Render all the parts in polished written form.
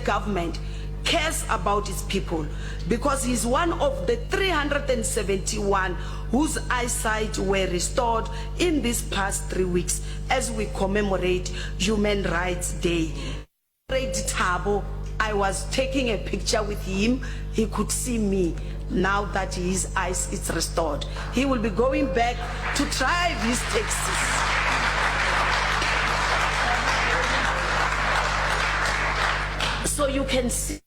Government cares about its people because he is one of the 371 whose eyesight were restored in these past 3 weeks as we commemorate Human Rights Day. Comrade Thabo, I was taking a picture with him, he could see me now that his eyes is restored. He will be going back to drive his taxis. So you can see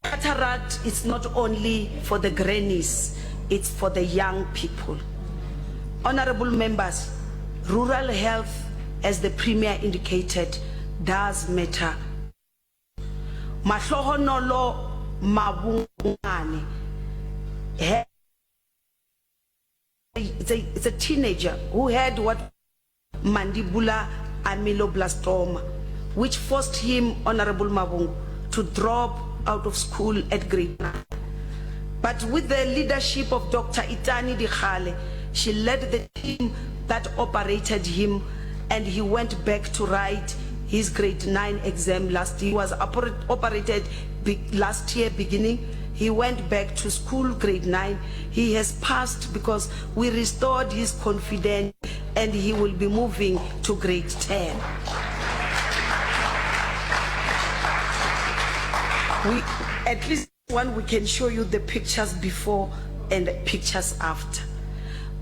cataract is not only for the grannies, it's for the young people. Honorable members, rural health, as the Premier indicated, does matter. Mahlohonolo Mabungane it's a, it's a teenager who had what mandibular ameloblastoma, which forced him, Honorable Mabungu, to drop out of school at grade 9. But with the leadership of Dr. Itani Dikhale, she led the team that operated him and he went back to write his grade 9 exam last year. He was operated last year beginning. He went back to school grade 9. He has passed because we restored his confidence and he will be moving to grade 10. We, at least one, we can show you the pictures before and pictures after.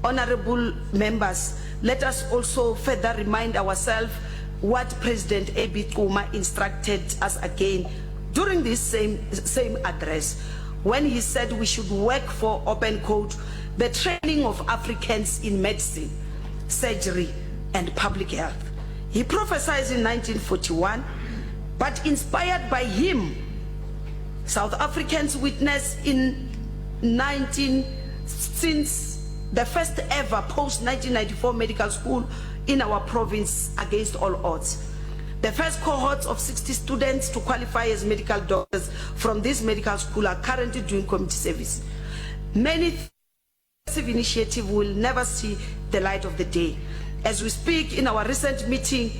Honorable members, let us also further remind ourselves what President A.B. Xuma instructed us again during this same, same address when he said we should work for, open quote, the training of Africans in medicine, surgery, and public health. He prophesied in 1941, but inspired by him, South Africans witnessed in 19 since the first ever post-1994 medical school in our province against all odds. The first cohort of 60 students to qualify as medical doctors from this medical school are currently doing community service. Many initiative will never see the light of the day. As we speak in our recent meeting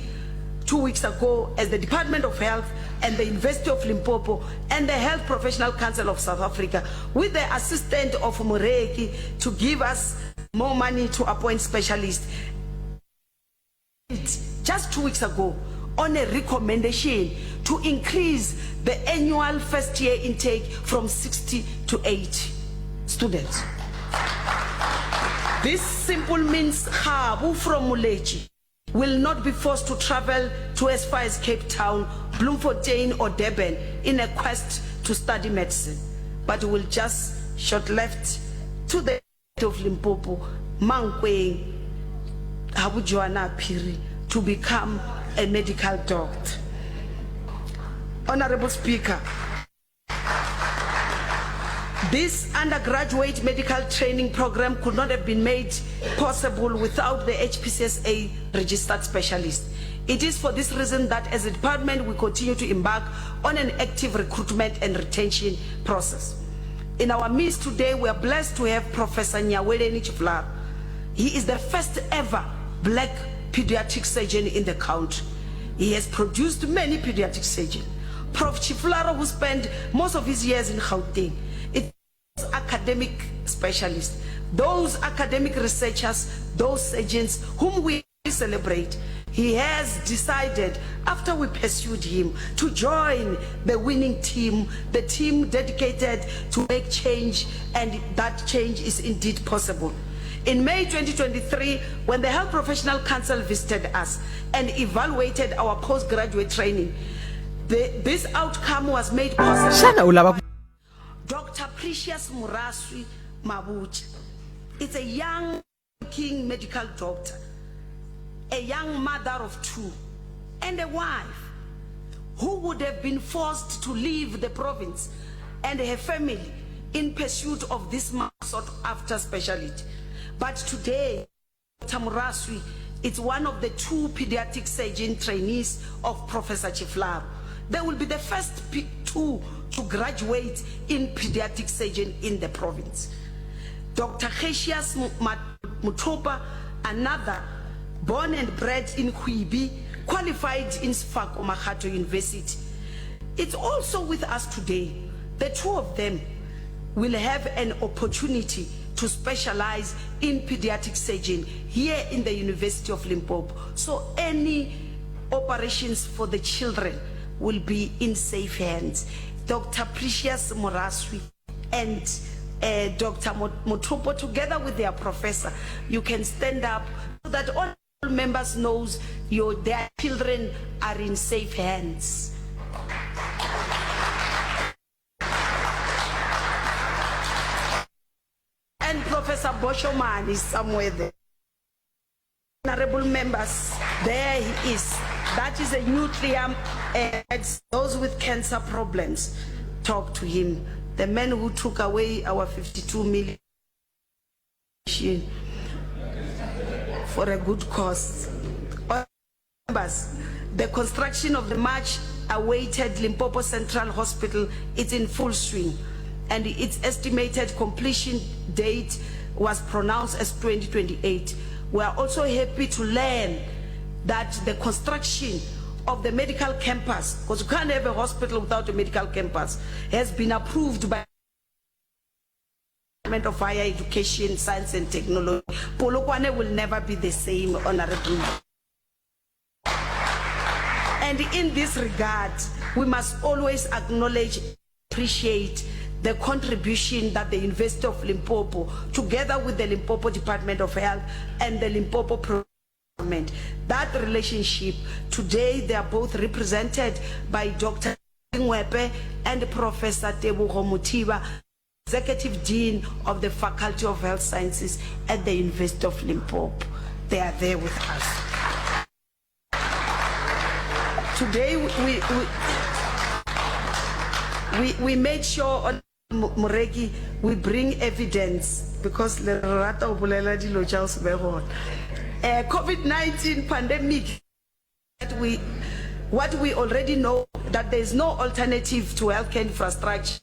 2 weeks ago, as the Department of Health and the University of Limpopo and the Health Professional Council of South Africa, with the assistance of Moreki to give us more money to appoint specialists. Just 2 weeks ago, on a recommendation to increase the annual first year intake from 60 to 80 students. This simple means Khabu from Muleji will not be forced to travel to as far as Cape Town, Bloemfontein or Durban in a quest to study medicine, but will just short left to the of Limpopo, Mankweng, Habujuana Phiri, to become a medical doctor. Honorable Speaker, this undergraduate medical training program could not have been made possible without the HPCSA registered specialist. It is for this reason that as a department we continue to embark on an active recruitment and retention process. In our midst today, we are blessed to have Professor Nyaweleni Tshifularo. He is the first ever black pediatric surgeon in the country. He has produced many pediatric surgeons. Prof Tshifularo, who spent most of his years in Gauteng, is academic specialists, those academic researchers, those surgeons whom we celebrate. He has decided, after we pursued him, to join the winning team, the team dedicated to make change, and that change is indeed possible. In May 2023, when the Health Professional Council visited us and evaluated our postgraduate training, the, this outcome was made possible. Xana u lava ku Dr. Precious Muraswi Mabucha. It's a young king medical doctor, a young mother of two, and a wife who would have been forced to leave the province and her family in pursuit of this sought after specialty. But today, Dr. Muraswi is one of the two pediatric surgeon trainees of Professor Tshifularo. They will be the first two to graduate in pediatric surgeon in the province. Dr. Gesias Muthupa, another born and bred in Khwibi, qualified in Sefako Makgatho University. It's also with us today. The two of them will have an opportunity to specialize in pediatric surgeon here in the University of Limpopo. So any operations for the children will be in safe hands. Dr. Precious Moraswi and uh, Dr. Mothopo together with their professor, you can stand up so that all members knows your their children are in safe hands. And Professor Boshoman is somewhere there. Honorable members, there he is. That is a nuclear, uh, those with cancer problems, talk to him. The man who took away our 52 million for a good cause. Members, the construction of the much awaited Limpopo Central Hospital is in full swing and its estimated completion date was pronounced as 2028. We are also happy to learn that the construction of the medical campus, because you can't have a hospital without a medical campus, has been approved by Department of Higher Education, Science and Technology. Polokwane will never be the same, Honorable. And in this regard, we must always acknowledge, appreciate the contribution that the University of Limpopo, together with the Limpopo Department of Health and the Limpopo Government, that relationship, today they are both represented by Dr. Ngwepe and Professor Tebogo Mothiba, Executive Dean of the Faculty of Health Sciences at the University of Limpopo. They are there with us. Today we, we, we, we made sure on Moreki we bring evidence because le rata go bolela dilo tša go se be gona. Uh, COVID-19 pandemic that we what we already know that there is no alternative to healthcare infrastructure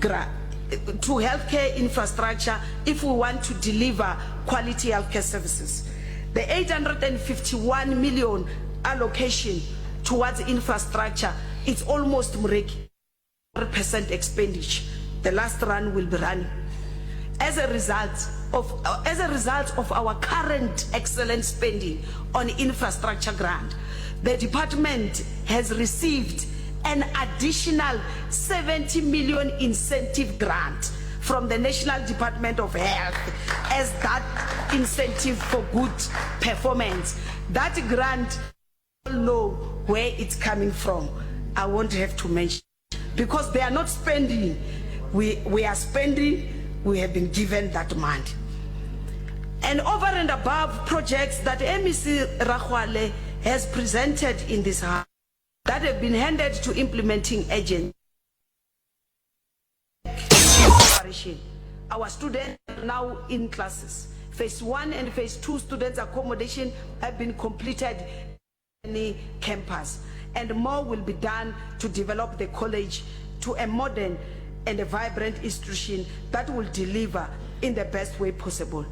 to healthcare infrastructure if we want to deliver quality healthcare services. The 851 million allocation towards infrastructure, it's almost Mureki, 100% expenditure. The last run will be running. As a result of, as a result of our current excellent spending on infrastructure grant, the department has received an additional 70 million incentive grant from the National Department of Health as that incentive for good performance. That grant, all know where it's coming from. I won't have to mention because they are not spending. We, we are spending, we have been given that money. And over and above projects that MEC Rahwale has presented in this house that have been handed to implementing agents. Our students are now in classes. Phase 1 and phase 2 students accommodation have been completed in campus and more will be done to develop the college to a modern and a vibrant institution that will deliver in the best way possible.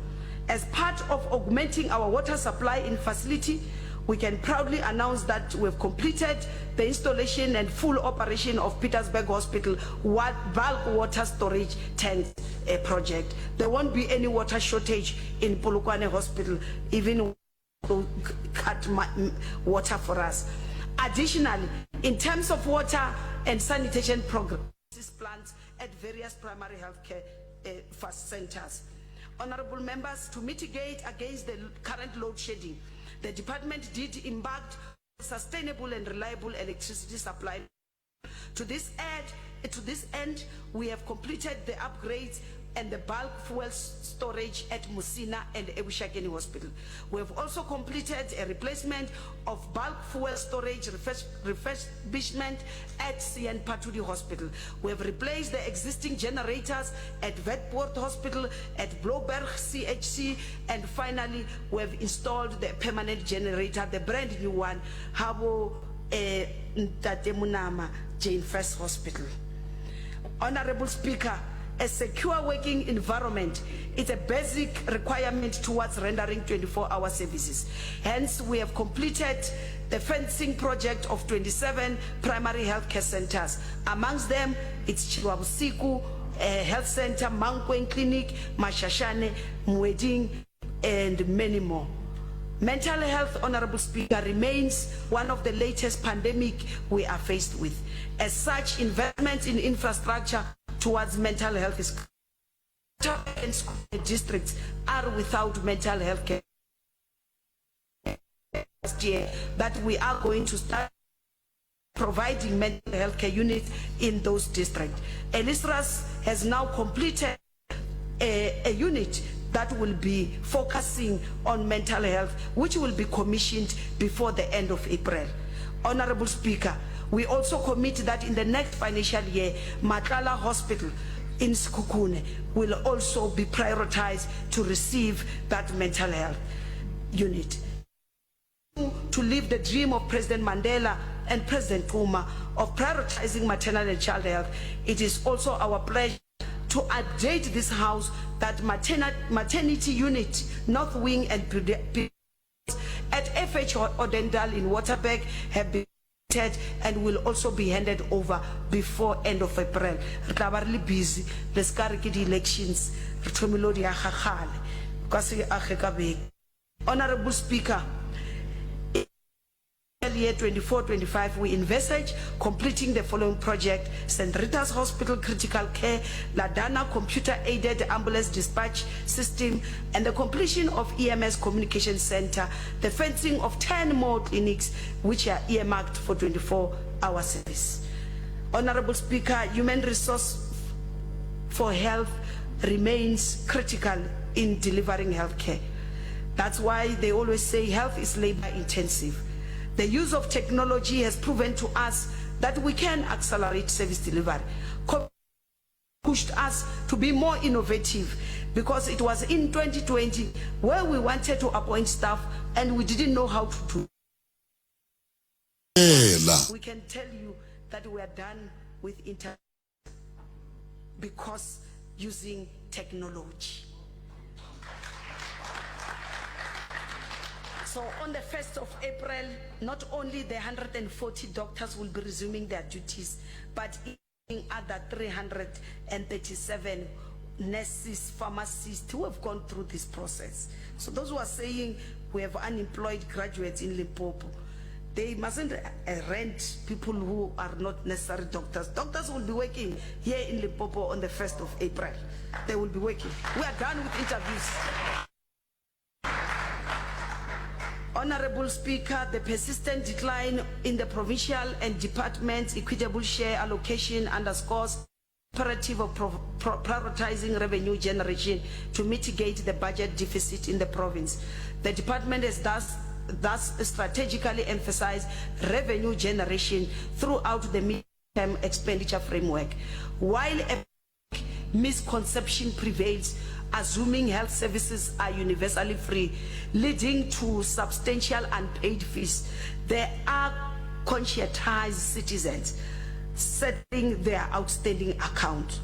As part of augmenting our water supply in facility, we can proudly announce that we've completed the installation and full operation of Petersburg Hospital bulk water storage tank uh, project. There won't be any water shortage in Polokwane Hospital, even cut water for us. Additionally, in terms of water and sanitation programs, plants at various primary healthcare uh, fast centers. Honorable members, to mitigate against the current load shedding, the department did embark sustainable and reliable electricity supply. To this end, to this end, we have completed the upgrades and the bulk fuel storage at Musina and Ebushakeni Hospital. We have also completed a replacement of bulk fuel storage refurbishment at CN Patudi Hospital. We have replaced the existing generators at Vetport Hospital, at Bloberg CHC, and finally we have installed the permanent generator, the brand new one, Habo eh, Ntate Munama Jane First Hospital. Honorable Speaker, a secure working environment is a basic requirement towards rendering 24-hour services. Hence, we have completed the fencing project of 27 primary health care centers. Amongst them, it's Chiwabusiku Health Center, Mankweng Clinic, Mashashane, Mweding, and many more. Mental health, Honorable Speaker, remains one of the latest pandemic we are faced with. As such, investment in infrastructure towards mental health is and school districts are without mental health care last year that we are going to start providing mental health care units in those districts. Elisras has now completed a, a unit that will be focusing on mental health, which will be commissioned before the end of April. Honorable Speaker, we also commit that in the next financial year, Matlala Hospital in Sekhukhune will also be prioritized to receive that mental health unit. To live the dream of President Mandela and President Xuma of prioritizing maternal and child health, it is also our pleasure to update this house that maternity unit, North Wing and at FH Odendal in Waterberg have been and will also be handed over before end of April. Re tla ba re le busy, le se ka re ke di-elections, re thomile go di aga kgale, o ka se age ka beke. Honourable Speaker, in year 24-25 we envisage completing the following project, St Rita's Hospital Critical Care, Ladana Computer Aided Ambulance Dispatch System and the completion of EMS Communication Centre, the fencing of 10 more clinics which are earmarked for 24-hour service. Honourable Speaker, human resource for health remains critical in delivering health care. That's why they always say health is labor intensive. The use of technology has proven to us that we can accelerate service delivery. COVID pushed us to be more innovative because it was in 2020 where we wanted to appoint staff and we didn't know how to do. We can tell you that we are done with inter because using technology. So on the 1st of April, not only the 140 doctors will be resuming their duties, but other 337 nurses, pharmacists who have gone through this process. So those who are saying we have unemployed graduates in Limpopo, they mustn't rent people who are not necessary doctors. Doctors will be working here in Limpopo on the 1st of April. They will be working. We are done with interviews. Honorable Speaker, the persistent decline in the provincial and department's equitable share allocation underscores imperative of prioritizing revenue generation to mitigate the budget deficit in the province. The department has thus, thus strategically emphasized revenue generation throughout the mid-term expenditure framework. While a misconception prevails, assuming health services are universally free, leading to substantial unpaid fees, there are conscientized citizens settling their outstanding account.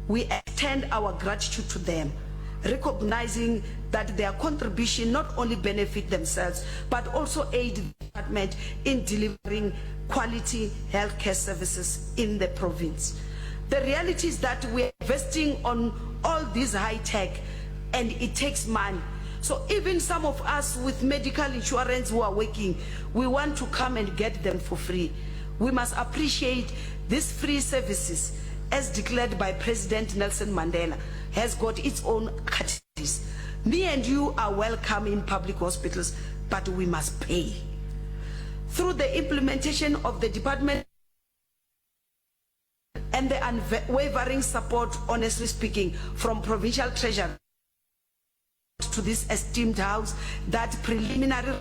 We extend our gratitude to them, recognizing that their contribution not only benefit themselves, but also aid the department in delivering quality healthcare services in the province. The reality is that we are investing on all this high tech and it takes money. So even some of us with medical insurance who are working, we want to come and get them for free. We must appreciate these free services as declared by President Nelson Mandela has got its own categories. Me and you are welcome in public hospitals, but we must pay. Through the implementation of the department and the unwavering support, honestly speaking, from provincial treasury to this esteemed house that preliminary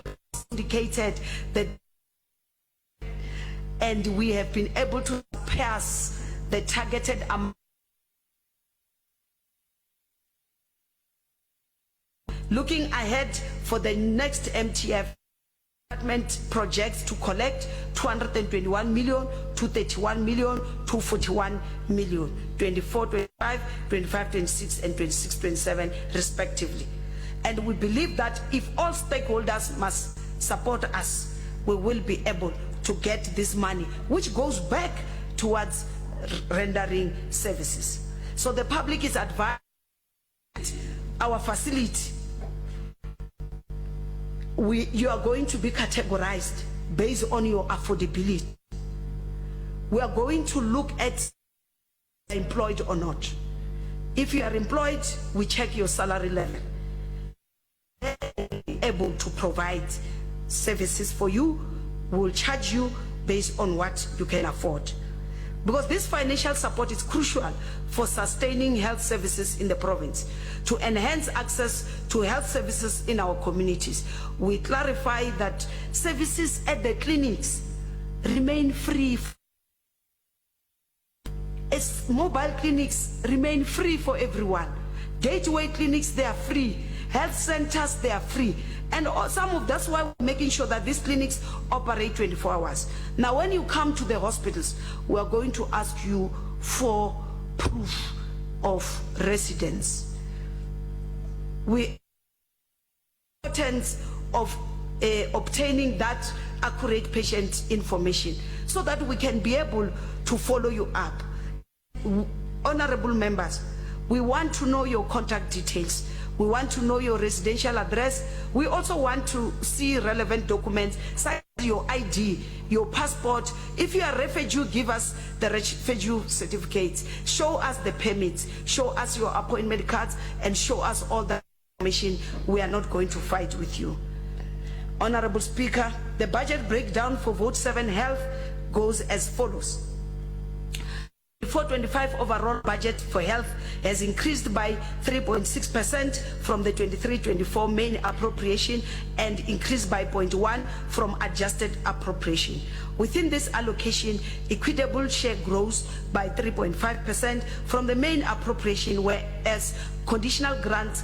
indicated that and we have been able to pass the targeted amount. Looking ahead for the next MTF, Department projects to collect 221 million, 231 million, 241 million, 24, 25, 25, 26 and 26, 27 respectively. And we believe that if all stakeholders must support us, we will be able to get this money, which goes back towards rendering services. So the public is advised our facility we you are going to be categorized based on your affordability. We are going to look at employed or not. If you are employed, we check your salary level. Able to provide services for you, we will charge you based on what you can afford. Because this financial support is crucial for sustaining health services in the province, to enhance access to health services in our communities. We clarify that services at the clinics remain free. As mobile clinics remain free for everyone. Gateway clinics, they are free. Health centers, they are free. And some of that's why we're making sure that these clinics operate 24 hours. Now, when you come to the hospitals, we are going to ask you for proof of residence. We importance of uh, obtaining that accurate patient information so that we can be able to follow you up. Honorable members, we want to know your contact details. We want to know your residential address. We also want to see relevant documents, such as your ID, your passport. If you are a refugee, give us the refugee certificates. Show us the permits. Show us your appointment cards and show us all the information. We are not going to fight with you. Honorable Speaker, the budget breakdown for Vote 7 Health goes as follows. 425 overall budget for health has increased by 3.6% from the 23-24 main appropriation and increased by 0.1 from adjusted appropriation. Within this allocation, equitable share grows by 3.5% from the main appropriation, whereas conditional grants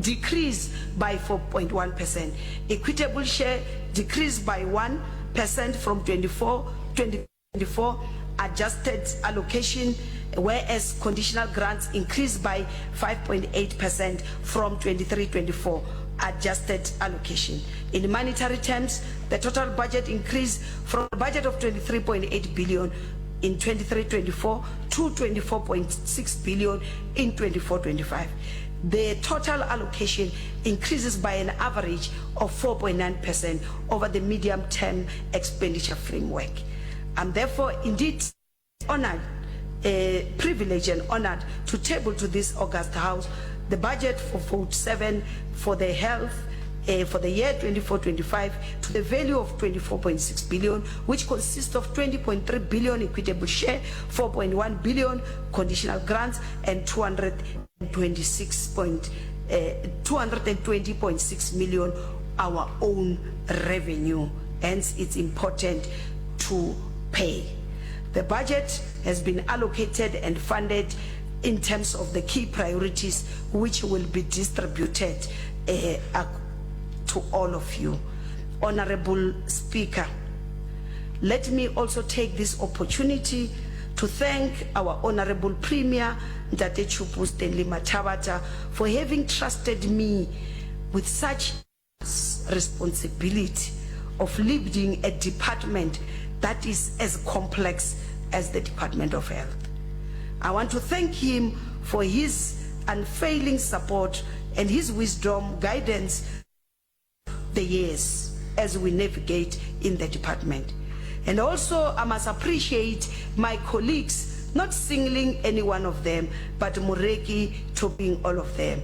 decrease by 4.1%. Equitable share decreased by 1% from 24 24 adjusted allocation, whereas conditional grants increased by 5.8% from 23-24 adjusted allocation. In monetary terms, the total budget increased from a budget of 23.8 billion in 23-24 to 24.6 billion in 24-25. The total allocation increases by an average of 4.9% over the medium-term expenditure framework. I'm therefore indeed honored, uh, privileged and honored to table to this August House the budget for vote 7 for the health uh, for the year 24-25 to the value of 24.6 billion, which consists of 20.3 billion equitable share, 4.1 billion conditional grants, and 226 point, uh, 220.6 million our own revenue. Hence, it's important to pay. The budget has been allocated and funded in terms of the key priorities which will be distributed uh, to all of you. Honorable Speaker, let me also take this opportunity to thank our Honorable Premier, Ntate Chupu Stanley Mathabatha, for having trusted me with such responsibility of leading a department that is as complex as the Department of Health. I want to thank him for his unfailing support and his wisdom, guidance the years as we navigate in the department. And also, I must appreciate my colleagues, not singling any one of them, but Mureki topping all of them.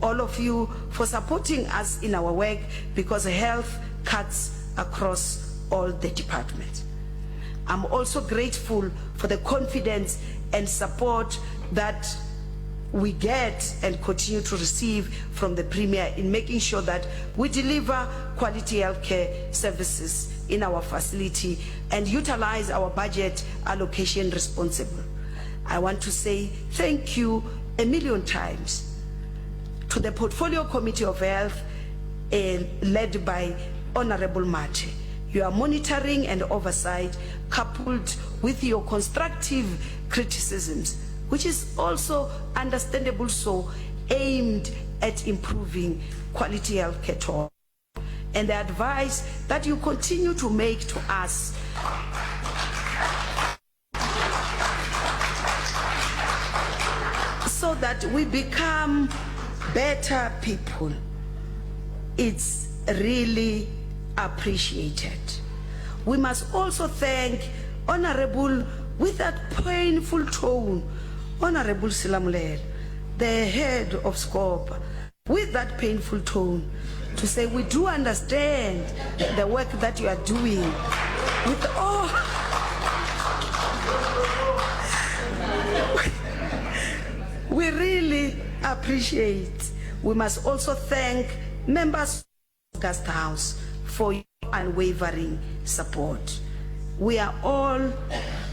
All of you for supporting us in our work because health cuts across all the departments. I'm also grateful for the confidence and support that we get and continue to receive from the Premier in making sure that we deliver quality healthcare services in our facility and utilize our budget allocation responsibly. I want to say thank you a million times to the Portfolio Committee of Health uh, led by Honorable Mathe. Your monitoring and oversight coupled with your constructive criticisms, which is also understandable so, aimed at improving quality healthcare to all. And the advice that you continue to make to us so that we become better people, it's really appreciated. We must also thank Honorable, with that painful tone, Honorable Selamolela, the head of SCOPA, with that painful tone, to say we do understand the work that you are doing with all we really appreciate. We must also thank members of Gast House for your unwavering support. We are all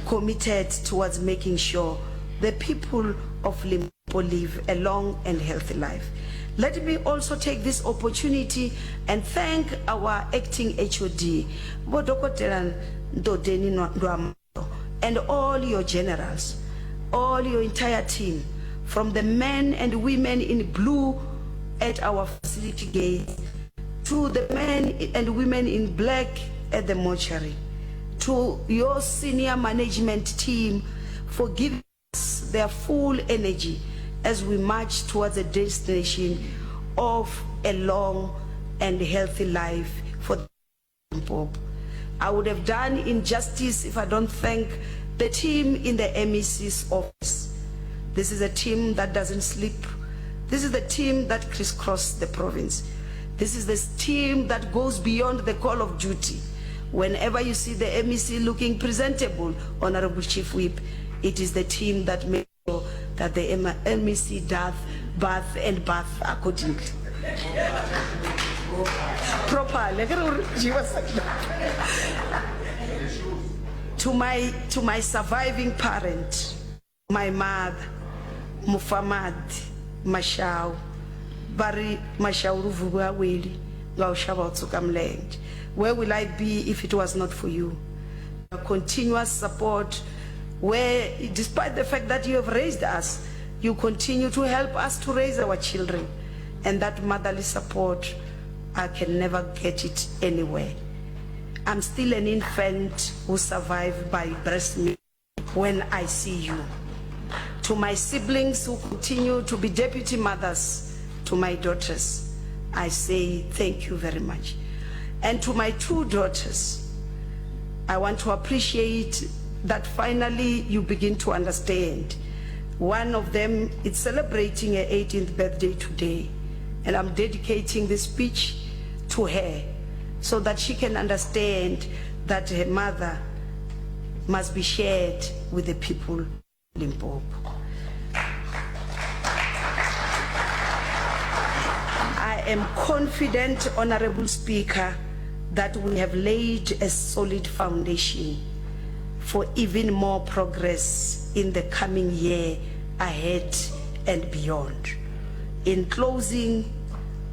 committed towards making sure the people of Limpopo live a long and healthy life. Let me also take this opportunity and thank our acting HOD, Vho Dokotela Ndodeni Ndwamalo, and all your generals, all your entire team, from the men and women in blue at our facility gates, to the men and women in black at the mortuary, to your senior management team for giving us their full energy as we march towards a destination of a long and healthy life for Limpopo. I would have done injustice if I don't thank the team in the MEC's office. This is a team that doesn't sleep. This is the team that crisscross the province. This is the team that goes beyond the call of duty. Whenever you see the MEC looking presentable, Honorable Chief Whip, it is the team that makes sure that the MEC does bath and bath accordingly. Properly. To my, to my surviving parent, my mother, Mufamadi Mashau, ba ri Mashau luvuvhu ha weli nga u shavha u tsuka mulenzhe. Where will I be if it was not for you? Your continuous support, where despite the fact that you have raised us, you continue to help us to raise our children. And that motherly support, I can never get it anywhere. I'm still an infant who survived by breast milk when I see you. To my siblings who continue to be deputy mothers to my daughters, I say thank you very much. And to my two daughters, I want to appreciate that finally you begin to understand. One of them is celebrating her 18th birthday today, and I'm dedicating this speech to her so that she can understand that her mother must be shared with the people of Limpopo. I am confident, Honorable Speaker, that we have laid a solid foundation for even more progress in the coming year ahead and beyond. In closing,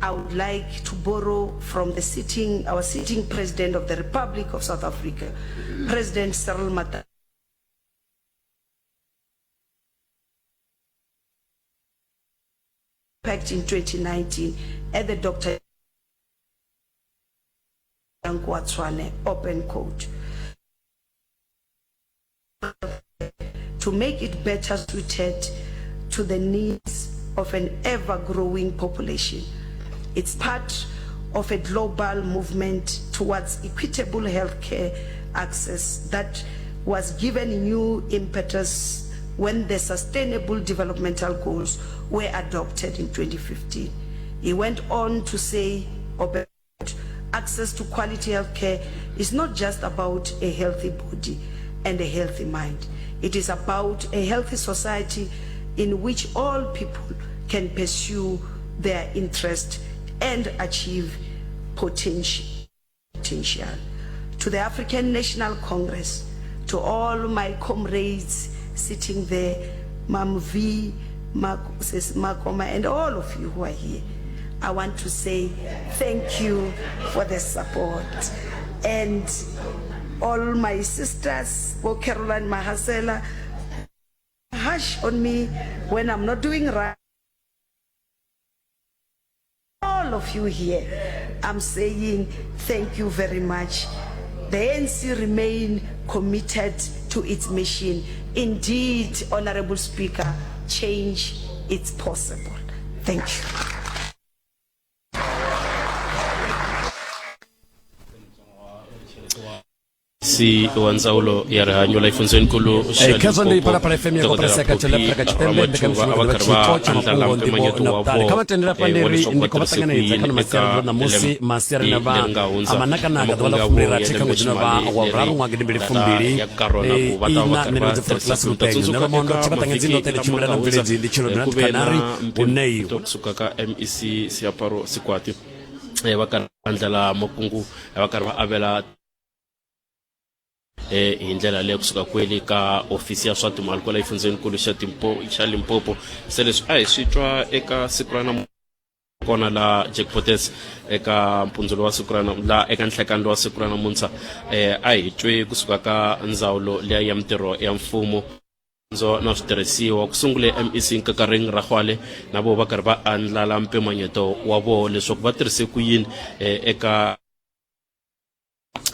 I would like to borrow from the sitting, our sitting President of the Republic of South Africa, President Cyril Matamela, Pact in 2019 at the Dr. Tshwane open quote. To make it better suited to the needs of an ever-growing population. It's part of a global movement towards equitable healthcare access that was given new impetus when the Sustainable Developmental Goals were adopted in 2015. He went on to say, access to quality healthcare is not just about a healthy body and a healthy mind. It is about a healthy society in which all people can pursue their interest and achieve potential. To the African National Congress, to all my comrades sitting there, Mam V, Makoma, and all of you who are here, I want to say thank you for the support. And all my sisters, Bo Caroline Mahasela, harsh on me when I'm not doing right. All of you here, I'm saying thank you very much. The ANC remain committed to its mission. Indeed, Honorable Speaker, change is possible. Thank you. Si wa ndzawulo ya rihanyo la xifundzenikulu xa Eh, khezwo ndi Limpopo, Phalaphala FM ya Dokodela Koporasi ya Khatsho ḽa Phophi Afrika Tshipembe Ramathuba mbekanyamushumo a va ḓuvha karhi va tshiko tsha andlala mafhungo ndivho mpimanyeto na wa vhuṱali kha voho vha tendela wa fhanderi leswaku ndi va khou vha tirhise ku ṱanganedza yini kha no eka masiari ḓuvha ṋamusi lembe masiari na vha leri nga hundza a na manakanaka ḓuvha makungu ḽa ya fumbili voho ya rathi kha ṅwedzi une wa vha lembeximali wa leri vhuraru ṅwaha gidi mbili nga ta fumbili ya ka rona ku va ta va ina karhi nṋe va ndi tirhisa Class ku ta Lupenyo nṋe tsundzuka Ramondo eka thi vha ṱanganedzi mavhiki ndoṱhe ḽi lama tshimbila nga na hundza mubveledzi ndi tshilo ku Donald ve na Canary unei mpimo kusuka ka MEC Seaparo Sikwati va karhi va andlala makungu va karhi va avela hi ndlela leyi kusuka kwele ka hofisi ya swa timali kwala exifundzhenikulu xa xa Limpopo. Se leswi a hi swi twa eka siku ra namuntlha kona la Jackpotes eka mpundzulo wa siku ra la eka nhlekani wa siku ra namuntlha a hi twe kusuka ka ndzawulo liya ya mitirho ya mfumo ndzo na switirhisiwa ku sungule MEC Nkakareng Ragwale na vo va karhi va andlala mpimanyeto wa voho leswaku va tirhise ku yini eka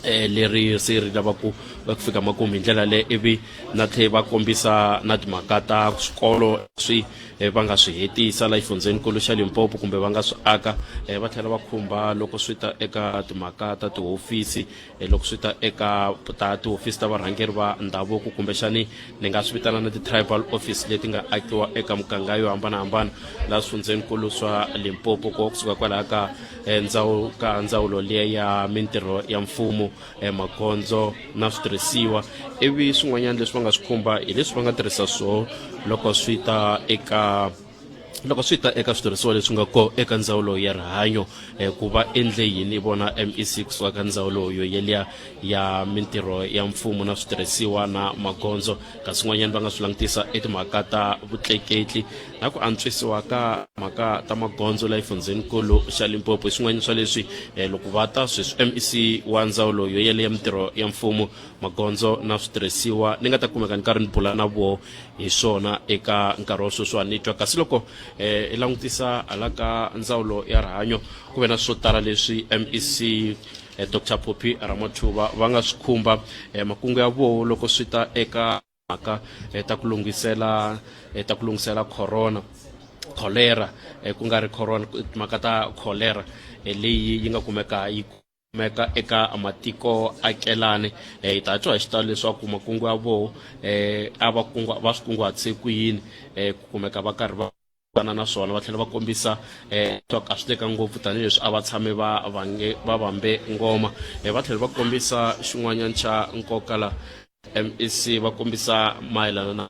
leri se ri lavaku ku fika makumu hi ndlela leyi ivi na tlhe va kombisa na timhaka ta swikolo swi va nga swi hetisa la xifundzhenikulu xa Limpopo kumbe va nga swi aka va tlhela va khumba loko swi ta eka timhaka ta tihofisi loko swi ta eka ta tihofisi ta varhangeri va ndhavuko kumbexani ni nga swi vitana na ti-tribal office leti nga akiwa eka muganga yo hambanahambana laha swifundzhenikulu swa Limpopo ko kusuka kwalaha ka ndzawulo ka ndzawulo liya ya mintirho ya mfumo magondzo na switirhisiwa ivi swin'wanyana leswi va nga swi khumba hi leswi va nga tirhisa swoho loko swi ta eka loko swi ta eka switirhisiwa leswi nga kona eka ndzawulo ya rihanyo ku va endle yini vona MEC kusuka ka ndzawulo yo yeliya ya mintirho ya mfumo na switirhisiwa na magondzo. Kasi swin'wanyana va nga swi langutisa i timhaka ta vutleketli na ku antswisiwa ka mhaka ta magondzo la exifundzhenikulu xa Limpopo. Hi swin'wana swa leswi loko va ta sweswi MEC wa ndzawulo yo yele ya mintirho ya mfumo, magondzo na switirhisiwa ni nga ta kumeka ni karhi ni bula na voho hi swona eka nkarhi wa sweswiwani ni twa. Kasi loko i langutisa hala ka ndzawulo ya rihanyo ku ve na swo tala leswi MEC Dr Phophi Ramathuba va nga swi khumba makungu ya voho loko swi ta eka mhaka ta ku lunghisela ta ku lunghisela corona cholera ku nga ri corona timhaka ta cholera leyi yi nga kumeka yi kumeka eka matiko akelani. Hi ta twa hi xitalo leswaku makungu ya voho a va kungu va swi kunguhatise ku yini ku kumeka va karhi va fana na swona va tlhela va kombisa leswaku a swi teka ngopfu tanihileswi a va tshame va vange va vambe ngoma. Va tlhela va kombisa xin'wanyana xa nkoka la MEC va kombisa mayelana na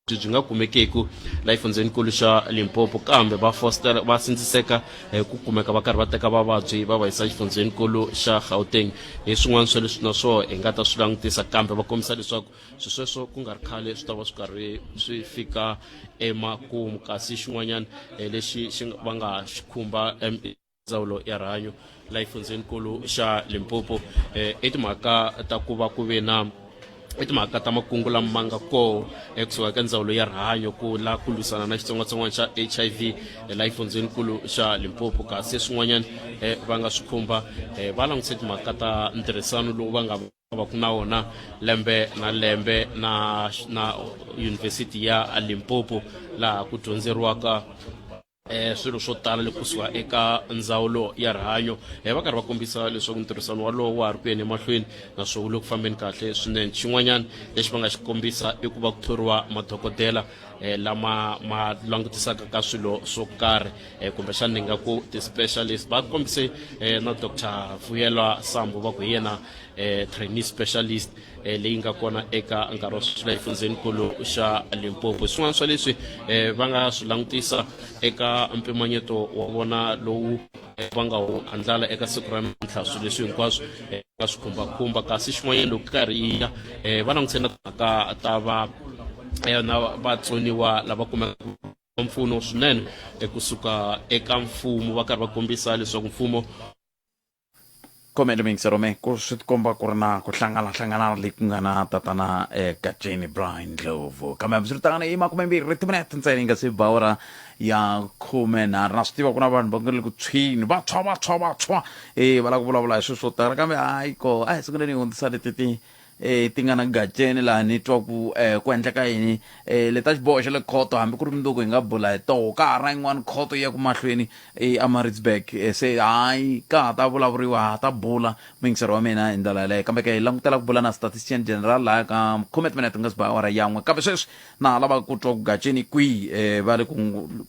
byi nga kumekeku la xifundzenikulu xa Limpopo kambe va foster va sindziseka ku kumeka va karhi va teka vavabyi va va yisa xifundzenikulu xa Gauteng. Hi swin'wana swa leswi na swoho hi nga ta swi langutisa kambe va kombisa leswaku swisweswo ku nga ri khale swi ta va swi karhi swi fika emakumu. Kasi xin'wanyana lexi xi va nga xi khumba ndzawulo ya rihanyo la xifundzenikulu xa Limpopo i timhaka ta ku va ku ve na i timhaka ta makungu lama ma nga koho kusuka ka ndzawulo ya rihanyo ku la ku lwisana na xitsongwatsongwana xa HIV la xifundzenikulu xa Limpopo. Kasi swin'wanyana va nga swi khumba va langutise timhaka ta ntirhisano lowu va nga va ku na wona lembe na lembe na na University ya Limpopo laha ku dyondzeriwaka swilo swo tala loko kusuka eka ndzawulo ya rihanyo. Va karhi va kombisa leswaku ntirhisano walowo wa ha ri ku yeni emahlweni naswona wu le ku fambeni kahle swinene. Xin'wanyana lexi va nga xi kombisa i ku va ku thoriwa madokodela lama ma langutisaka ka swilo swo karhi kumbexana ni nga ku ti-specialist. Va kombise na Dr Vuyelwa Sambo va ku hi yena trainee specialist leyi nga kona eka nkarhi wa sweswi la xifundzenikulu xa Limpopo. Swin'wana swa leswi va nga swi langutisa eka mpimanyeto wa vona lowu va nga wu andlala eka siku ra namuntlha, swilo leswi hinkwaswo nga swi khumbakhumba. Kasi xin'wanyana loko karhi yi ya va langutise na timhaka ta va na vatsoniwa lava kumeka Mpfuno swinene kusuka eka mfumo, va karhi va kombisa leswaku mfumo Khomele miyingisero me ku swi tikomba ku ri na ku hlanganahlangana leyi ku nga na tatana eh, Gatsheni Brian Ndlovu. Kambe hambiswiritano i makumembirhi timinete ntsena yi nga se ba awara ya 13. Na swi tiva ku na vanhu va nga le ku tshwini, va tshwa va tshwa va tshwa, eh, va lava ku vulavula hi swilo swo tala, kambe hayi ko a hi sunguleni hi hundzisa leti ti eh, ti nga na Gatsheni laha ni twa ku eh, ku endleka yini eh, leta xiboho xa le khoto hambi ku ri mundzuku hi nga bula hi toho ka ha ri na yin'wana khoto ya ku mahlweni eh, eMaritzburg eh, se hayi ka ha ta vulavuriwa ha ta bula muyingiseri wa mina hi ndlela yaleyo. Kambe ke hi langutela ku bula na statistician general laha ka khume timinete nga si ba awara yan'we, kambe sweswi na ha lava ku twa ku Gatsheni kwihi eh, va le ku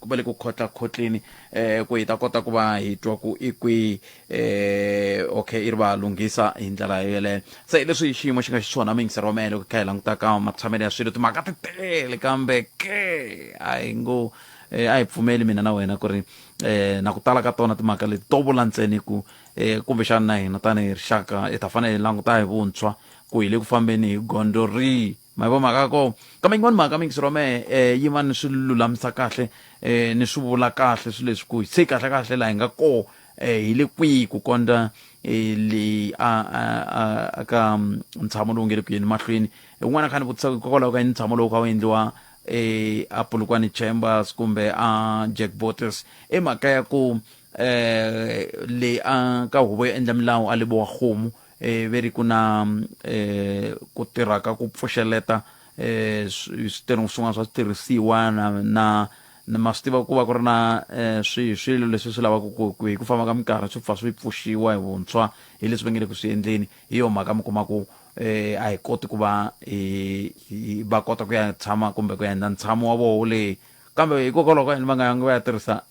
va le ku khotla-khotleni eh, ku hi ta kota ku va hi twa ku i kwihi eh okay i ri va lunghisa hi ndlela yeleyo. Se leswi xiyimo xi nga xiswona muyingiseri wa mehe loko hi kha hi languta ka matshamelo ya swilo, timhaka ti tele, kambe ke a hi ngo eh, a hi pfumeli mina na wena ku ri eh, na ku tala ka tona timhaka leti to vula ntsena ku eh, kumbexana na hina tanihi rixaka hi ta fanele hi languta hi vuntshwa ku hi le ku fambeni hi gondzo rihi. Ma yi vo mhaka ya kona? Kambe yin'wani mhaka muyingiseri wa mehe eh, yi va ni swi lulamisa kahle eh, ni swi vula kahle swilo leswi ku se kahle kahle laha hi nga koho eh, hi le kwihi ku kondza eh, le a, a, a, a ka ntshamo lowu nge le ku yeni mahlweni. Un'wana a kha ni vutisa hikokwalaho ka yini ntshamo lowu kha wu endliwa eh, a Polokwane Chambers kumbe a Jack Botes, i mhaka ya ku eh, le a ka huvo yo endla milawu a Lebowa-Kgomo eh, ve ri ku na eh, ku tirha ka ku pfuxeleta eh, swin'wana swa switirhisiwa na na na ma swi tiva ku va ku ri na eh, swi swilo leswi swi lavaka ku ku hi ku famba ka minkarhi swi pfa swi pfuxiwa hi vuntshwa hi leswi va nge le ku swi endleni. Hi yo mhaka mi kuma ku eh, a hi koti ku va hi hi va kota ku ya tshama kumbe ku ya endla ntshamo wa voho wo lehe, kambe hikokwalaho ka yini va nga yangi va ya tirhisa.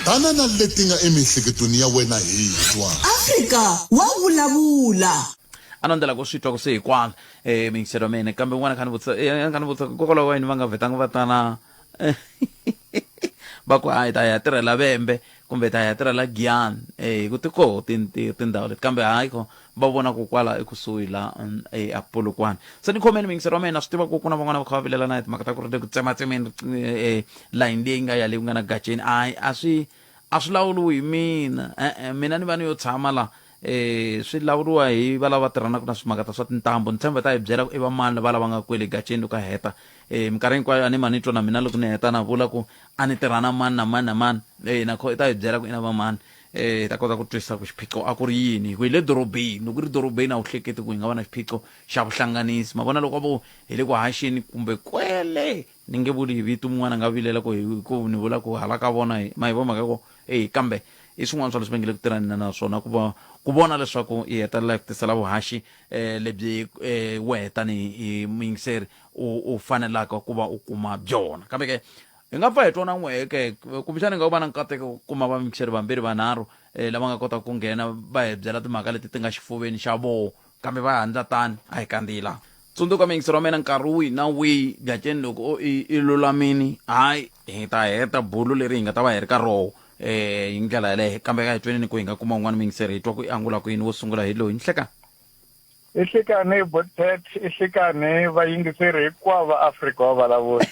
Tana na leti nga emiehleketweni ya wena hi twa. Afrika wa vulavula. A no ndlela ku swi twa ku se hi kwala eh miyingiselo ya mina, kambe un'wana kha ni vutisa eh, kha ni vutisa hikokwalaho ka yini va nga vhetanga va tana va ku hayi ta ya tirhela Vembe kumbe ta ya tirhela Giyani eh hi ku ti koho tindhawu leti, kambe hayi ko va vona ku kwala ekusuhi la eh, a Polokwane. Se ni khomeni miyingiselo wa mina, swi tiva ku ku na van'wana va kha va vilela na hi timhaka ta ku ri le ku tsematsemeni eh, layini leyi nga ya le ku nga na Gatsheni. Hayi a swi a swi lawuriwi hi mina, e-e, mina ni va ni yo tshama la eh swi lawuriwa hi va lava tirhanaka na swimhaka ta swa tintambu. Ni tshemba ta hi byela ku i va mani va lava nga kwele Gatsheni loko a heta eh minkarhi hinkwayo a ni ma ni twa na mina loko ni heta na vula ku a ni tirha na mani na mani na mani eh na kho i ta hi byela ku i na va mani eh hi ta kota ku twisisa ku xiphiqo a ku ri yini, hi ku hi le dorobeni. Loko ri dorobeni a wu hleketi ku hi nga va na xiphiqo xa vuhlanganisi. Ma vona loko vo hi le ku haxeni kumbe kwele, ni nge vuli hi vito, mun'wana a nga vilela ku hi ku ni vula ku hala ka vona hi ma yi vo mhaka ko eyi, kambe i swin'wana swa leswi va nge le ku tirhani na swona ku va ku vona leswaku hi hetelela hi ku tisela vuhaxi eh, lebyi eh, wehe tanihi muyingiseri u u fanelaka ku va u kuma byona. Kambe ke hi nga pfa hi twa na n'wehe ke, kumbexana hi nga va na nkateko ku kuma vayingiseri vambirhi vanharhu eh, lava nga kotaka ku nghena va hi byela timhaka leti ti nga xifuveni xa voho, kambe va handla tani a hi kandziyi laha. Tsundzuka muyingiseri wa mina, nkarhi wihi na wihi Gatsheni loko o i i lulamini, hayi hi ta heta bulu leri hi nga ta va hi ri ka roho eh hi ndlela yaleyo. Kambe ka hi tweneni ku hi nga kuma un'wana muyingiseri hi twa ku i angula ku yini. Wo sungula hi loyi nhleka. I nhlikani Botet, i nhlikani vayingiseri hinkwavo va Afrika wa vulavula.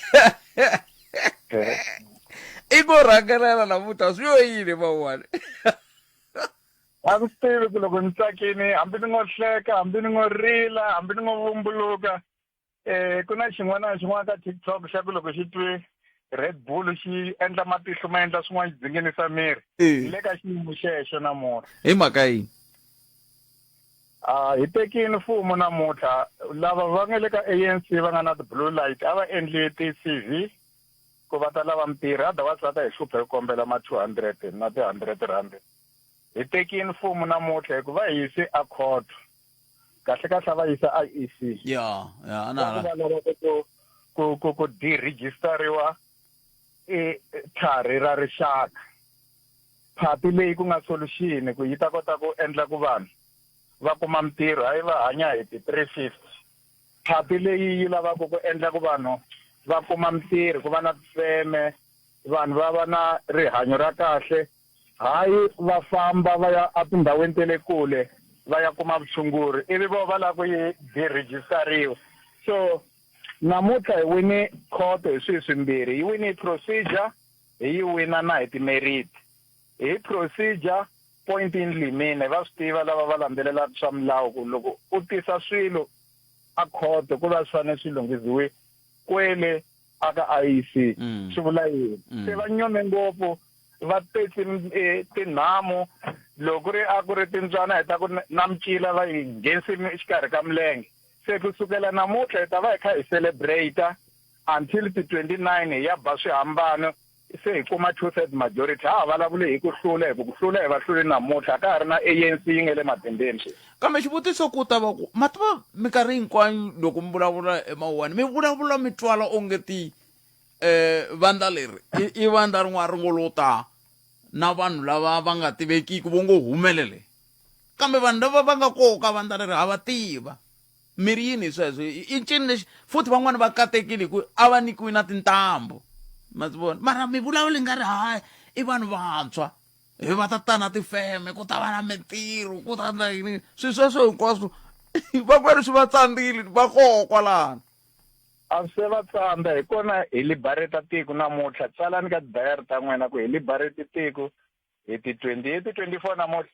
I ngo rhangelela namuntlha swi yo yini van'wana? A ndzi tivi ku loko ni tsakini, hambi ni ngo hleka, hambi ni ngo rila, hambi ni ngo vumbuluka. Eh ku na xin'wana na xin'wana ka TikTok xa ku loko xi twe Red Bull xi endla matihlo ma endla swin'wana xi dzinginisa miri. Ni le ka xiyimo xexo namuntlha. Hi mhaka yini? Ah hi tekini mfumo namuntlha, lava va nga le ka ANC va nga na ti-blue light a va endli ti-CV ku va ta lava mintirho, otherwise va ta hi hlupha hi ku kombela ma 200 na ti-hundred rand. Hi tekini mfumo namuntlha hi ku va hi yise a court, kahle kahle a va yisa IEC. Ya ya ana Va lava ku ku ku ku deregisteriwa i thari ra rixaka, phati leyi ku nga solution ku yi ta kota ku endla ku vanhu va kuma mintirho, hayi va hanya hi ti 350. Phati leyi yi lavaka ku endla ku vanhu va kuma mintirho, ku va na tifeme, vanhu va va na rihanyo ra kahle, hayi va famba va ya etindhawini ta le kule va ya kuma vutshunguri, ivi vo va lava ku yi deregisteriwa. So Namuntlha hi wine khoto hi swilo swimbirhi, hi wine hi procedure, hi yi wina na hi ti-merit. Hi procedure, point in limine, va swi tiva lava va landzelelaka swa milawu ku loko u tisa swilo a khoto ku va swi fanele swi lunghisiwe kwele a ka IEC. Swi vula yini? Se va nyome ngopfu, va tetse tinhamu, loko ku ri a ku ri timbyana hi ta ku na micila va yi nghenise exikarhi ka milenge. Se ku sukela namuntlha hi ta va hi kha hi celebrate until ti 29 hi ya ba swihambano se hi kuma two third majority. Ha ha vulavuli hi ku hlula, hi ku ku hlula hi va hluli namuntlha, a ka ha ri na ANC yi nga le matimbeni sweswi. Kambe xivutiso ku ta va ku, ma tiva minkarhi hinkwayo loko mi vulavula emawuwani mi vulavula mi twala onge ti vandla leri i vandla rin'wana ri ngo lo ta na vanhu lava va nga tivekiki vo ngo humelele, kambe vanhu lava va nga koho ka vandla leri ha va tiva. Mi ri yini hi sweswo? I ncini lexi futhi van'wani va katekile hi ku a va nyikiwi na tintambu, ma swi vona, mara mi vulavula i nga ri hayi i vanhu vantshwa hi va ta ta na tifeme, ku ta va na mintirho, ku ta endla yini, swilo sweswo hinkwaswo van'wana swi va tsandzile va koho kwalano. A swi se va tsandza, hi kona hi liberate tiko namuntlha. Tsalani ka tidayari ta n'wina ku hi liberate tiko hi ti 20, hi ti 24 namuntlha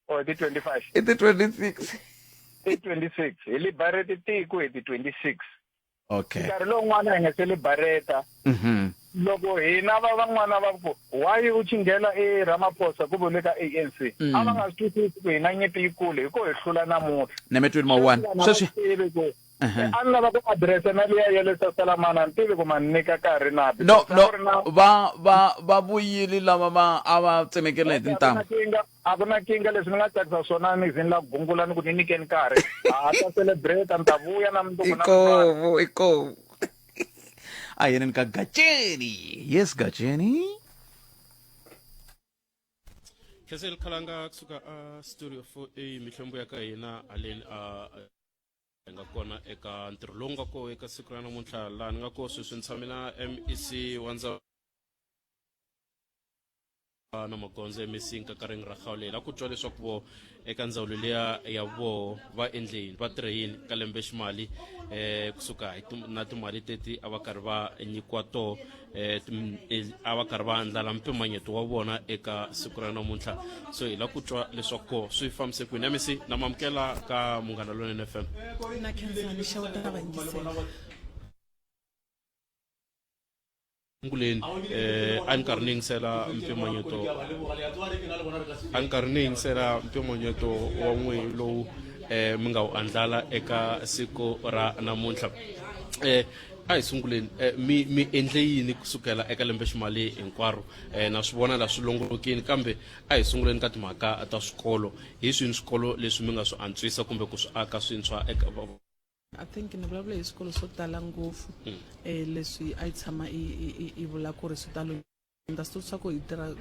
or hi ti 25? I ti 26. Ti 26. Hi liberate tiko hi ti 26. Okay. Nkarhi lowun'wana hi nga se liberate. Loko hina va van'wana va ku why u chinghela e Ramaphosa ku vule ka ANC, a va nga swi twisisi ku hina nyimpi yikulu hi ko hi hlula namuntlha. Nemetweni mawuwani. Sweswi tivi ku a ni lava ku addressa na liya ya le Sasalamana, ni tivi ku ma ni nyika nkarhi na. No, no, va va va vuyile lava va a va tsemekela hi tintambu. A ku na kinga, leswi ni nga tsakisa swona ni ze ni lava ku gungula ni ku ni nyikeni nkarhi, ha ta celebrate, ni ta vuya na mundzuku na Ikovo, ikovo. A yeneni ka Gatsheni. Yes, Gatsheni. Khensel Khalanga kusuka a Studio 4A, mihlombo ya ka hina haleni a hi nga kona eka ntirho lowu nga koho eka siku ra namuntlha. Laha ni nga koho sweswi ni tshame na MEC wa ndzawulo na magondzo, MEC Nkakareng Ragaule, la ku twa leswaku vo eka ndzawulo liya ya voho va endle yini, va tirhe yini ka lembe ximali kusuka hi na timali teti a va karhi va nyikiwa toho, a va karhi va andlala mpimanyeto wa vona eka siku ra namuntlha. So hi la ku twa leswaku swi fambise kwini. MEC, na mamukela ka Munghana Lonene FM. Na khensani, xeweta vayingiseri. Nguleni a ni karhi ni yingisela mpimanyeto, a ni karhi ni yingisela mpimanyeto wa n'wi lowu mi nga wu andlala eka siku ra namuntlha. A hi sunguleni, mi endle yini kusukela eka lembe ximali hinkwaro? Na swi vona la swi longolokini, kambe a hi sunguleni ka timhaka ta swikolo. Hi swini swikolo leswi mi nga swi antswisa kumbe ku swi aka swintshwa eka I think ni vulavula hi swikolo swo tala ngopfu leswi a yi tshama i vula ku ri swi ta understood swa ku hi tirha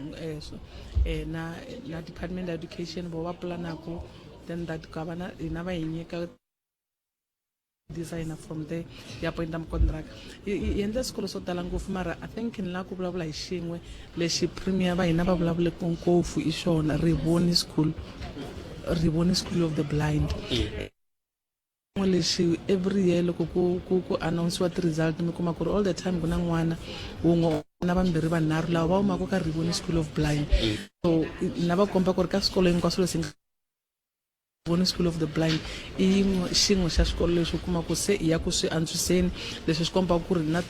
na na department of education, vo va pulanaku, then that ka va na hina va hi nyika designer, from there hi appointa mukontraka. Hi endle swikolo swo tala ngopfu, mara I think ni lava ku vulavula hi xin'we lexi premier va hina va vulavuleke ngopfu i xona, Rivoni School, Rivoni School of the Blind. Lexi every year loko ku announce-iwa ti-result, mi kuma ku ri all the time ku na n'wana wun'we na vambirhi vanharhu lava va humaka ka Rivoni School of Blind. So na va komba ku ri ka swikolo hinkwaswo leswi, Rivoni School of the Blind i yin'we xin'we xa swikolo leswi u kuma ku se i ya ku swi antswiseni. Leswi swi kombaka ku ri na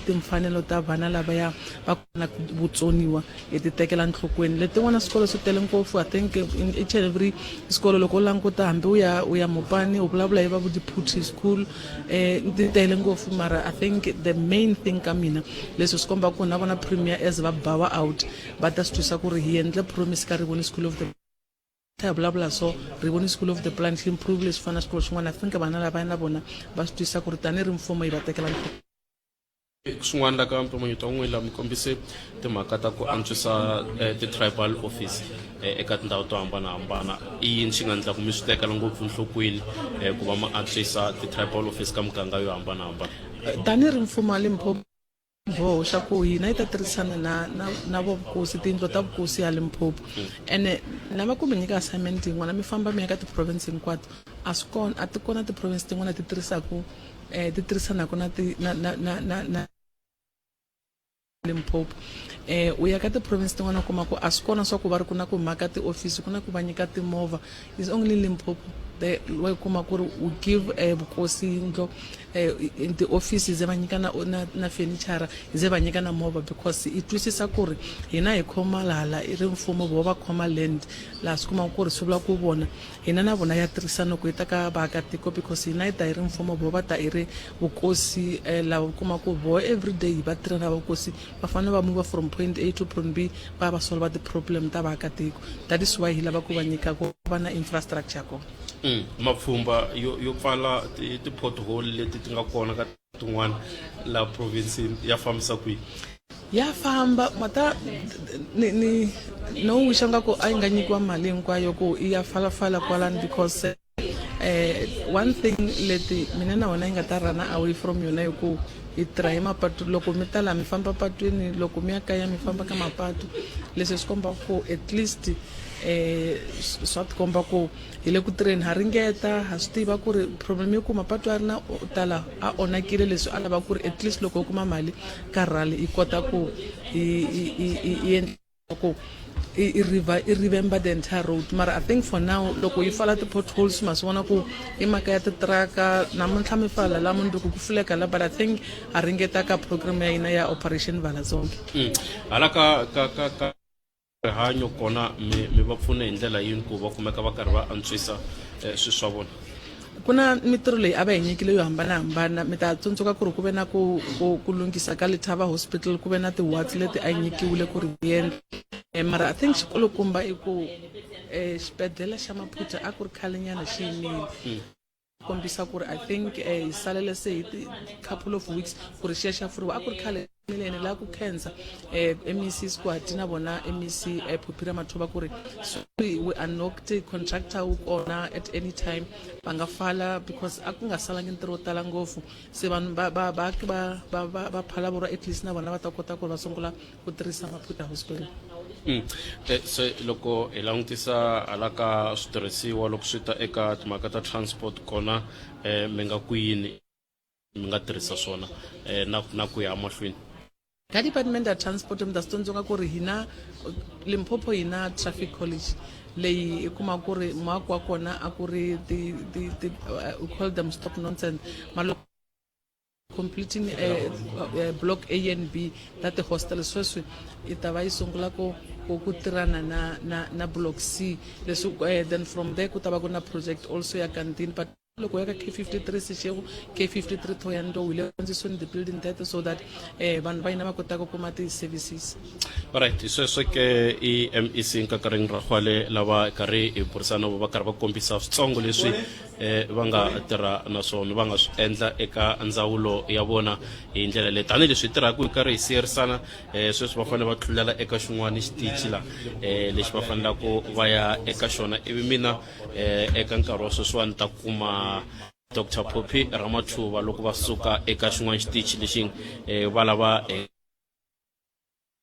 timfanelo ta vana lavaya va na vutsoniwa hi ti tekela nhlokweni. Letin'wana swikolo swi tele ngopfu. I think in each and every xikolo loko u languta, hambi u ya Mopani, u vulavula hi va vo Diphuthi School, ti tele ngopfu. Mara I think the main thing ka mina, leswi swi kombaka ku na vona premier as va bow out, va ta swi twisa ku ri hi endle promise ka Rivoni School of the, hi vulavula so Rivoni School of the Blind xi improve leswi fana na swikolo swin'wana. I think vana lava na vona va swi twisa ku ri tanihi ri mfumo hi va tekela nhlokweni. Swin'wana la ka mpimanyeto wa n'wina la mi kombise timhaka ta ku antswisa ti-tribal office eka tindhawu to hambanahambana. I yini xi nga endla ku mi swi tekela ngopfu nhlokweni ku va ma antswisa ti-tribal office ka muganga yo hambanahambana? Tanihi ri mfumo wa Limpopo Xiboho xa ku hina hi ta tirhisana na na na vovukosi tiyindlu ta vukosi ya Limpopo ene na va ku mi nyika assignment yin'wana mi famba mi ya ka ti-province hinkwato a swi kona a ti kona ti-province tin'wana ti tirhisaku ti tirhisanaka na ti na na na na na Limpopo u ya ka ti-province tin'wana u kuma ku a swi kona swa ku va ri ku na ku maka tiofisi ku na ku va nyika timovha is only Limpopo the wa yi kuma ku ri u give vukosi yindlo tiofisi ze va nyika na na na fenichara ze va nyika na movha because i twisisa ku ri hina hi khoma laha i ri mfumo vo va khoma land laha swi kumaka ku ri swi vula ku vona hina na vona ya tirhisana ku yi ta ka vaakatiko because hina hi ta hi ri mfumo vo va ta hi ri vukosi lava u kuma ku vo everyday va tirha na vukosi va fanele va move from point A to point B va ya va solva ti-problem ta vaakatiko that is why hi lava ku va nyika ku va na infrastructure kona. Mapfhumba yo yo pfala ti ti-pothole leti ti nga kona ka tin'wana laha province-ini ya fambisa ku yini? Ya famba mata ni ni no wisha nga ku a yi nga nyikiwa mali hinkwayo ku i ya falafala kwalani because one thing leti mina na wena yi nga ta run away from yona hi ku hi tirha hi mapatu loko mi ta laha mi famba patwini loko mi ya kaya mi famba ka mapatu leswi swi komba ku at least swa tikomba ku hi le ku tirheni ha ringeta ha swi tiva ku ri problem yi ku mapatu ya ri na tala a onhakile leswi a lava ku ri at least loko u kuma mali ka rally yi kota ku yi endla ku i river i revamp the entire road mara I think for now loko yi pfala ti-potholes ma swi vona ku i mhaka ya titiraka namuntlha mi pfala la mundzuku ku pfuleka la but I think ha ringeta ka program ya hina ya Operation Vala Zonke. Hala ka ka ka ka rihanyo kona mi mi va pfune hi ndlela yini ku va kumeka va karhi va antswisa eh, swilo swa vona? Ku na mitirho leyi a va hi nyikile yo hambanahambana mi ta tsundzuka ku ri ku ve na ku ku ku lunghisa ka Letaba Hospital ku ve na ti-wards leti a yi nyikiwile ku ri ti endla mara I think xikulukumba i ku xibedhlele xa Maphutha a ku ri khalenyana xi yimile kombisa ku ri I think hi salele se hi ti couple of weeks ku ri xi ya xa pfuriwa a ku ri khale ene laha ku khensa MEC Squad na vona MEC Phophi Ramathuba ku ri sorry we are not contractor wu kona at any time va nga fala because a ku nga salangi ntirho wo tala ngopfu se vanhu va va vaaki va va va va Phalaborwa at least na vona va ta kota ku ri va sungula ku tirhisa Maphutha Hospital. Se loko hi langutisa hala ka switirhisiwa loko swi ta eka timhaka ta transport kona mi nga ku yini mi nga tirhisa swona na na ku ya emahlweni? Ka department ya transport mi ta swi tsundzuka ku ri hina Limpopo hi na traffic college leyi i kuma ku ri muako wa kona a ku ri ti ti ti we call them stop nonsense mara loko completing block A and B ta ti-hostel sweswi yi ta va yi sungula ku ku ku tirhana na na na block C leswi then from there ku ta va ku na project also ya canteen but loko ya ka K53 Seshego K53 Thohoyandou hi le antswisweni the building that so that vanhu va hina va kota ku kuma ti-services. Alright, sweswo ke i MEC Nkakareng Rakgwale lava karhi hi burisana va karhi va kombisa switsongo leswi va nga tirha na swona va nga swi endla eka ndzawulo ya vona hi ndlela leyi tanihileswi hi tirhaka hi karhi hi siyerisana sweswi va fanele va tlulela eka xin'wana xitichi la lexi va fanelaka va ya eka xona ivi mina eka nkarhi wa sweswiwani ni ta kuma Dr Phophi Ramathuva loko va suka eka xin'wana xitichi lexi va lava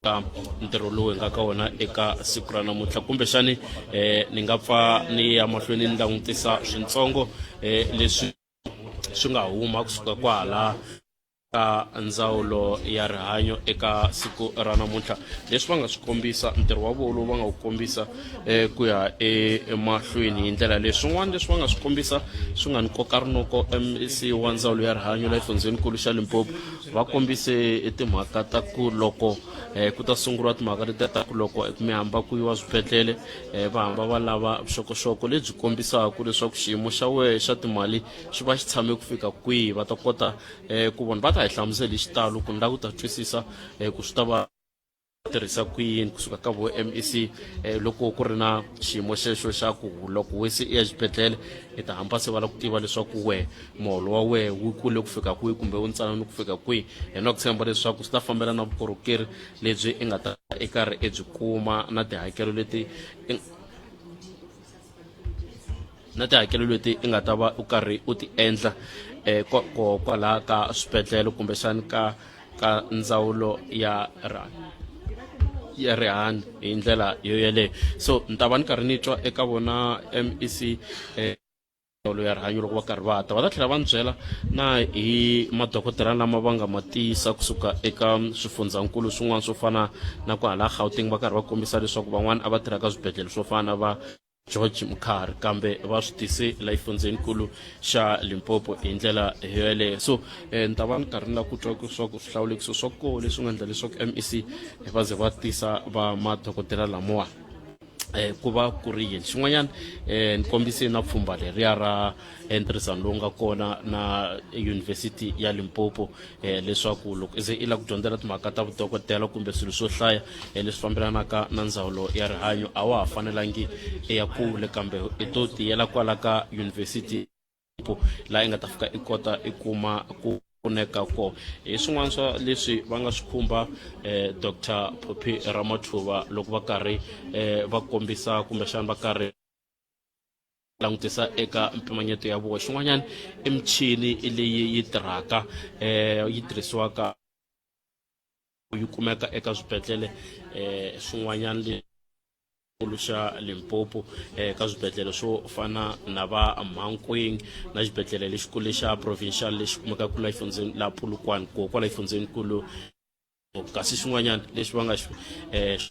ka ntirho lowu hi nga ka wona eka siku ra namuntlha kumbexani ni nga pfa ni ya mahlweni ni langutisa swintsongo leswi swi nga huma kusuka kwahala ka ndzawulo ya rihanyo eka siku ra namuntlha leswi va nga swi kombisa ntirho wa vona lowu va nga wu kombisa ku ya emahlweni hi ndlela leyi swin'wana leswi va nga swi kombisa swi nga ni koka rinoko MEC wa ndzawulo ya rihanyo la exifundzhenikulu xa Limpopo va kombise timhaka ta ku loko ku ta sunguriwa timhaka letiya ta ku loko mi hamba ku yiwa swibedhlele va hamba va lava vuxokoxoko lebyi kombisaka leswaku xiyimo xa wehe xa timali xi va xi tshame ku fika kwihi va ta kota ku vona va ta hi hlamusela hi xitalo ku ni lava ku ta twisisa ku swi ta va tirhisa ku yini kusuka ka vo MEC loko ku ri na xiyimo xexo xa ku loko we se i ya xibedhlele i ta hamba se va lava ku tiva leswaku we muholo wa wehe wu kule ku fika kwihi kumbe wu ntsanana ku fika kwihi hi na ku tshemba leswaku swi ta fambelana na vukorhokeri lebyi i nga ta i karhi i byi kuma na tihakelo leti na tihakelo leti i nga ta va u karhi u ti endla kwalaha ka swibedhlele kumbexani ka. ka ndzawulo ya rihanyo ya rihanyo hi ndlela yo yeleyo. So ni ta va ni karhi ni twa eka vona MEC ndzawulo ya rihanyo loko va karhi va ta, va ta tlhela va ni byela na hi madokodela lama va nga ma tisa kusuka eka swifundzankulu swin'wana swo fana na kwahala Gauteng, va karhi va kombisa leswaku van'wana a va tirha ka swibedhlele swo fana na va George Mkhari, kambe va swi tise la xifundzenikulu xa Limpopo hi ndlela yoyeleyo. So ni ta va ni karhi ni lava ku twa leswaku swihlawulekiso swa koho leswi nga endla leswaku MEC va ze va tisa va madokodela lamawani ku va ku ri yini. Xin'wanyana ni kombise na pfhumba leriya ra ntirhisano lowu nga kona na University ya Limpopo, leswaku loko i ze i lava ku dyondzela timhaka ta vudokodela kumbe swilo swo hlaya leswi fambelanaka na ndzawulo ya rihanyo, a wa ha fanelangi i ya kule, kambe i to tiyela kwala ka University laha i nga ta fika i kota i kuma ku pfuneka kona. Hi swin'wana swa leswi va nga swi khumba Dr Phophi Ramathuva loko va karhi va kombisa kumbexana va karhi langutisa eka mpimanyeto ya vona. Xin'wanyana i michini leyi yi tirhaka, yi tirhisiwaka, yi kumeka eka swibedhlele swin'wanyana lexikulu xa Limpopo, ka swibedhlele swo fana na va Mankweng na xibedhlele lexikulu xa provincial lexi kumekaka la exifundzeni la Polokwane, ko kwala exifundzhenikulu. Kasi xin'wanyana lexi va nga xi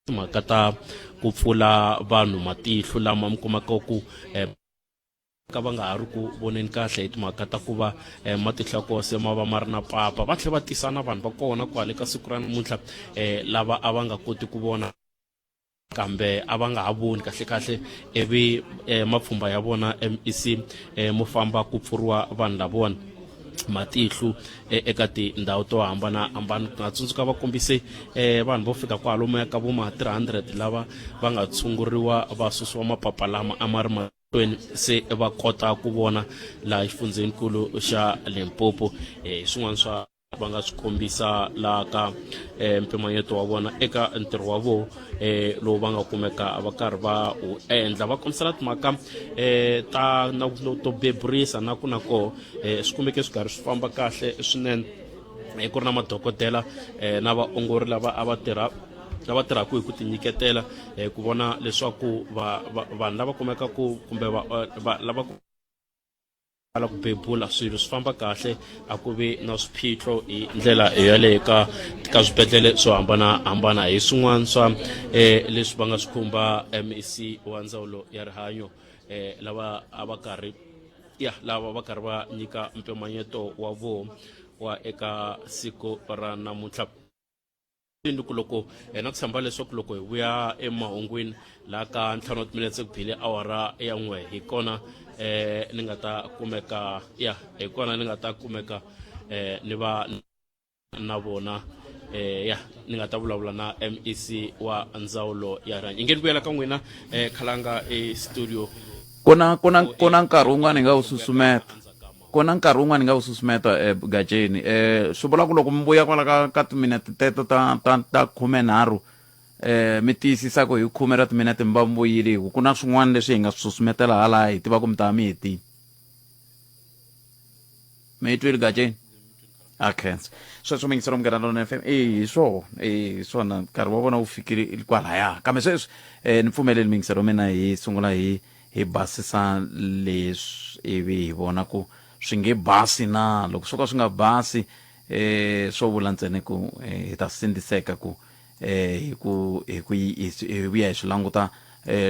timhaka ta ku pfula vanhu matihlo lama mi kumaka ku ka va nga ha ri ku voneni kahle hi timhaka ta ku va matihlo ya kona se ma va ma ri na papa, va tlhela va tisa na vanhu va kona kwale ka siku ra namuntlha, lava a va nga koti ku vona kambe a va nga ha voni kahle kahle, ivi mapfhumba ya vona MEC mo famba ku pfuriwa vanhu lavona matihlo eka tindhawu to hambanahambana. Nga tsundzuka va kombise vanhu vo fika kwalomuya ka vo ma 300 lava va nga tshunguriwa, va susiwa mapapa lama a ma ri mahlweni, se va kota ku vona laha xifundzhenikulu xa Limpopo. Hi swin'wana swa va nga swi kombisa laha ka mpimanyeto wa vona eka ntirho wa vona lowu va nga kumeka va karhi va wu endla, va kombisela timhaka ta na to beburisa na ku na koho swi kumeke swi karhi swi famba kahle swinene, ku ri na madokodela na vaongori lava a va tirha, lava tirhaka hi ku tinyiketela ku vona leswaku vanhu lava kumekaku kumbe lava ala ku bebula swilo swi famba kahle, a ku vi na swiphiqo hi ndlela yaleyo ka swibedhlele swo hambanahambana. Hi swin'wana swa leswi va nga swi khumba MEC wa ndzawulo ya rihanyo, lava a va karhi ya lava va karhi va nyika mpimanyeto wa voho wa eka siku ra namuntlha. Ku loko na ku tshemba leswaku loko hi vuya emahungwini laha ka 5 wa timinetse ku bile awara ya 1, hi kona ni nga ta kumeka ya hi kona ni nga ta kumeka ni va na vona ya ni nga ta vulavula na MEC wa ndzawulo ya rihanyo. Inge ni vuyela ka n'wina Khalanga e studio. Kuna nkarhi wun'wana hi nga wu susumeta, ku na nkarhi wun'wana hi nga wu susumeta Gajeni, swi vula ku loko mi vuya kwala ka timinete teto ta 13, mi tiyisisa ku hi khume ra timinete mi va mi vuyile, hi ku ku na swin'wana leswi hi nga swi susumetela hala, hi tiva ku mi ta va mi hetile. Mi yi twile, Gajeni? A khensa. Sweswo mingiselo Munghana Lonene FM, e hi swona, e hi swona, nkarhi wa vona wu fikile kwalaya. Kambe sweswi ni pfumeleli mingiselo mina hi sungula hi basisa leswi, ivi hi vona ku swi nge basi na. Loko swo ka swi nga basi, swo vula ntsena ku hi ta sindziseka ku hi vuya hi swi languta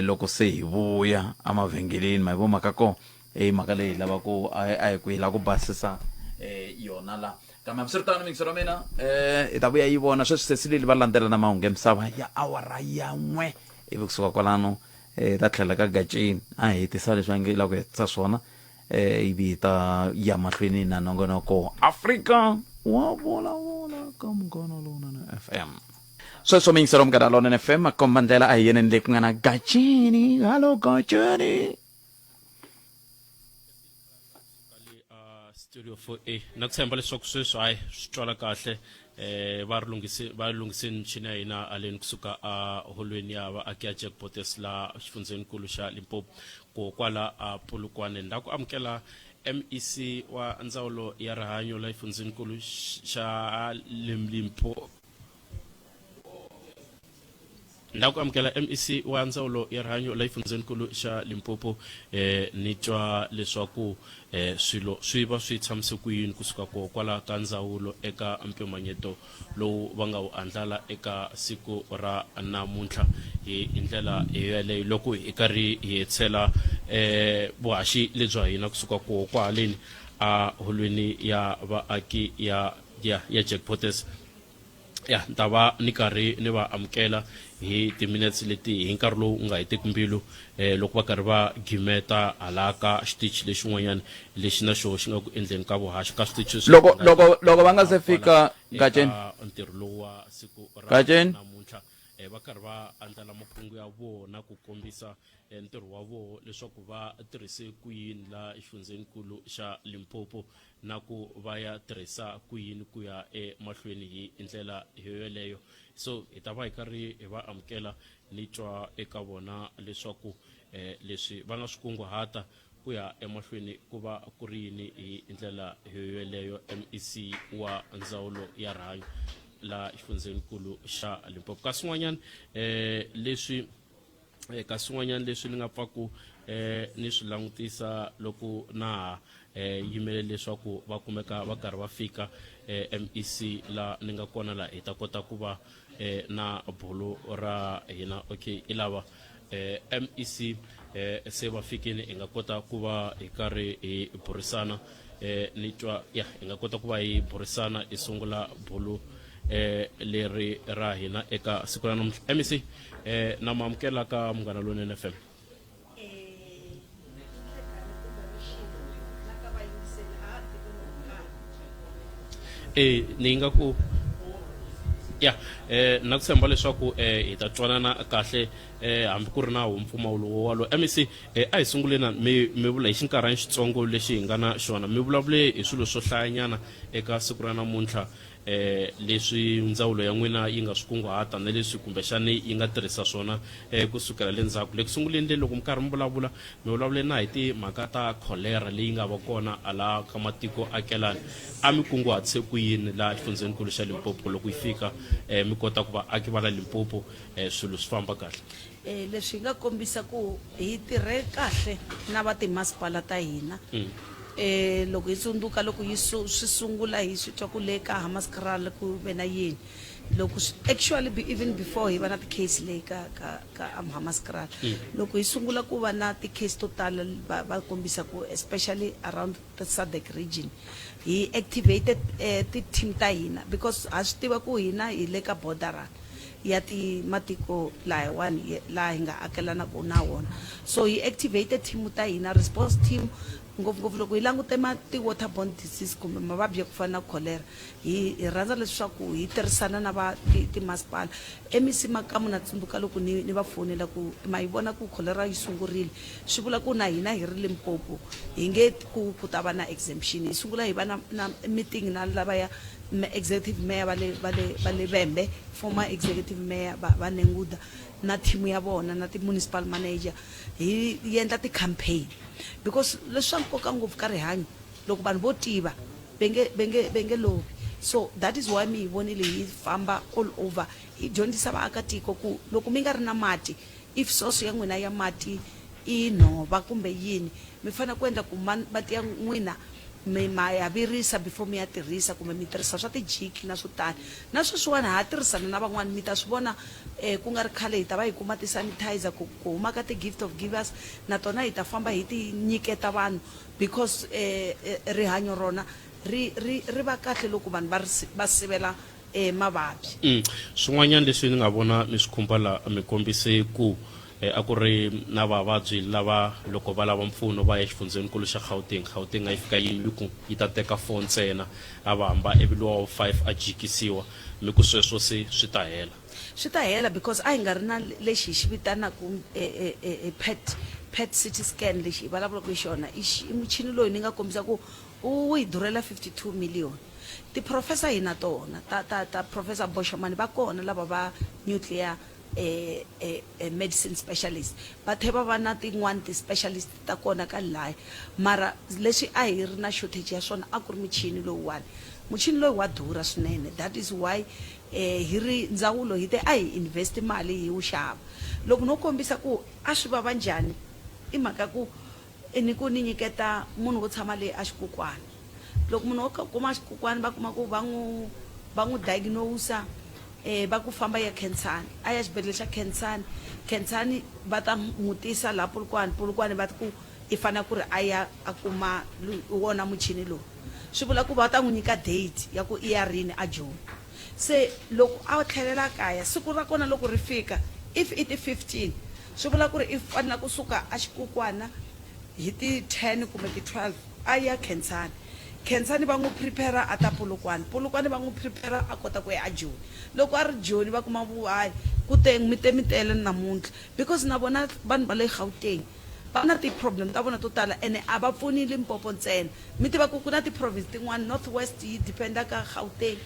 loko se hi vuya emavhengeleni. Ma yi vo mhaka kona i mhaka leyi hi lava ku a hi ku hi lava ku basisa yona la. Kambe hambiswiritano mingiselo wa mina, hi ta vuya yi vona sweswi. Sesilili va landzela na mahungu ya misava ya awara ya 1, ivi kusuka kwalano ta tlhela ka Gaceni a hetisa leswi a nge la ku hetisa swona, ivi hi ta ya mahlweni na nongonoko Afrika wa vulavula ka Munghana Lonene FM. Sweswo mingiselo Munghana Lonene FM, komba ndlela, a hi yeneni le ku nga na Gaceni. Hallo Gaceni. Studio 4A, na ku tshemba leswaku sweswi hayi swi twala kahle. Va ri lunghise, va lunghiseni michini ya hina haleni kusuka a holweni ya vaaki ya Jack Botes la xifundzhenikulu xa Limpopo, ko kwala a Polokwane. La ku amukela MEC wa ndzawulo ya rihanyo la xifundzenikulu xa Limpopo na ku amukela MEC wa ndzawulo ya rihanyo la xifundzenikulu xa Limpopo eh ni twa leswaku eh swilo swi va swi tshamise ku yini kusuka ko kwala ka ndzawulo eka mpimanyeto lowu va nga wu andlala eka siku ra namuntlha hi ndlela yeleyo loko hi karhi hi hetshela eh vuhaxi lebya hina kusuka ko kwahaleni a holweni ya vaaki ya ya ya Jackpotes ya ni ta va ni karhi ni va amukela hi timinetse leti hi nkarhi lowu nga heteki mbilu eh, loko va karhi va gimeta hala ka xitichi lexin'wanyana lexi na xoho xi nga ku endleni ka vuhaxi ka switichi swi Loko nga loko loko va nga se kwala fika eka Gatsheni. ntirho lowu wa siku ra Gatsheni. namuntlha eh, va karhi va andlala makungu ya vona ku kombisa eh, ntirho wa vona leswaku va tirhise ku yini la xifundzenikulu xa Limpopo na ku va ya tirhisa ku yini ku ya emahlweni hi ndlela yoyoleyo so hi ta va hi karhi hi va amukela ni twa eka vona leswaku eh, leswi va nga swi kunguhata ku ya emahlweni ku va ku ri yini hi ndlela yoyoleyo MEC wa ndzawulo ya rihanyo la xifundzenikulu xa Limpopo kasi swin'wanyana eh leswi eh, kasi swin'wanyana leswi ni nga pfaku eh, ni swi langutisa loko na ha eh, yimele leswaku va kumeka va karhi va fika eh, MEC la ni nga kona la hi ta kota ku va eh, na bulu ra hina okay i lava eh, MEC eh, se va fikile hi nga kota ku va hi karhi hi burisana eh, ni twa ya hi nga kota ku va hi burisana hi sungula bulu eh, leri ra hina eka siku ra namuntlha MEC eh, na mu amukela ka Munghana Lonene FM. Eh, ni nga ku ya eh na ku tshemba leswaku eh hi ta twanana kahle eh hambi ku ri na wo mpfumawulo wo walo MEC eh a hi sunguleni na mi mi vula hi xinkarhana xitsongo lexi hi nga na xona mi vulavule hi swilo swo hlayanyana eka siku ra namuntlha eh leswi ndzawulo ya n'wina yi nga swi kunguhata na leswi kumbexani yi nga tirhisa swona eh ku sukela le ndzhaku le ku sunguleni le loko mi karhi mi vulavula mi vulavule na hi timhaka ta kholera leyi nga va kona ala ka matiko akelani a mi kunguhatise ku yini laha xifundzenikulu xa Limpopo loko yi fika eh mi kota ku vaaki va la Limpopo eh swilo swi famba kahle. Eh, leswi hi nga kombisa ku hi tirhe kahle na va timasipala ta hina mm. eh loko hi tsundzuka loko yi swi sungula hi swi twa ku le ka Hammanskraal ku ve na yini loko actually be, even before hi va na ti-case leyi ka ka ka Hammanskraal mm. loko hi sungula ku va na ti-case to tala va, va kombisa ku especially around the SADC region hi activated eh, ti-team ta hina because ha swi tiva ku hina hi le ka border ya ti matiko lahawani laha hi nga akelanaka na wona so hi activate team ta hina response team ngopfungopfu loko hi langute ma ti-waterborne disease kumbe mavabyi ya ku fana na cholera hi hi rhandza leswaku hi tirhisana na va timasipala MEC Makamu na tsundzuka loko ni ni va fonela ku ma yi vona ku cholera yi sungurile swi vula ku na hina hi ri Limpopo hi nge ku ku ta va na exemption hi sungula hi va na na meeting na lavaya executive mayor va le va le va le Vhembe former executive mayor va va Nenguda na team ya vona na ti-municipal manager hi endla ti-campaign because leswi swa nkoka ngopfu ka rihanyo loko vanhu vo tiva ve nge ve nge ve nge lovi so that is why mi hi vonile hi famba all over hi dyondzisa vaakatiko ku loko mi nga ri na mati if source ya n'wina ya mati i nhova kumbe yini mi fanele ku endla ku mati ya n'wina mi ma ya virisa before mi ya tirhisa kumbe mi tirhisa swa ti-jik na swo tani na sweswiwani ha tirhisana na van'wani mi ta swi vona um ku nga ri khale hi ta va hi kuma ti-sanitizer ku ku huma ka ti-gift of givers na tona hi ta famba hi ti nyiketa vanhu because um rihanyo rona ri ri ri va kahle loko vanhu va ri va sivela um mavabyi. Swin'wanyana leswi ni nga vona mi swi khumba la mi kombise ku a ku ri na vavabyi lava loko va lava mpfuno va ya exifundzhenikulu xa Gauteng, Gauteng a yi fika yi ku yi ta teka 4 ntsena a va hamba ivi luwa wa 5 a jikisiwa mi ku sweswo se swi ta hela. Swi ta hela because a hi nga ri na lexi hi xi vitanaka PET, PET CT scan lexi hi vulavulaka hi xona i muchini loyi ni nga kombisa ku wu hi durhela 52 million. Ti-professor hi na tona ta ta ta Professor Boshamani va kona lava va nuclear. eh, eh, eh, medicine specialist va tlhe va va na tin'wani ti-specialist ta kona ka laya mara leswi a hi ri na shortage ya swona a ku ri michini lowuwani muchini lowu wa durha swinene that is why eh, hi ri ndzawulo hi te a hi invest mali hi wu xava loko no kombisa ku a swi vava njhani i mhaka ku ni ku ni nyiketa munhu wo tshama le a xikukwana loko munhu wo kuma xikukwana va kuma ku va n'wi va n'wi diagnose eh va ku famba ya Khensani a ya xibedhlele xa Khensani Khensani va ta n'wi tisa laha Polokwane Polokwane va ku i fanele ku ri a ya a kuma wona muchini lowu swi vula ku va ta n'wi nyika date ya ku i ya rini a Joni se loko a tlhelela kaya siku ra kona loko ri fika if i ti 15 swi vula ku ri i fanele kusuka a xikukwana hi ti 10 kumbe ti 12 a ya Khensani Khensani va n'wi prepare a ta Polokwane Polokwane va n'wi prepare a kota ku ya a Joni loko a ri Joni va kuma vu hayi ku te mi te mi tele namuntlha because na vona vanhu va le Gauteng va na ti-problem ta vona to tala ene a va pfuni Limpopo ntsena mi tiva ku ku na ti-province tin'wana North West yi depend-a ka Gauteng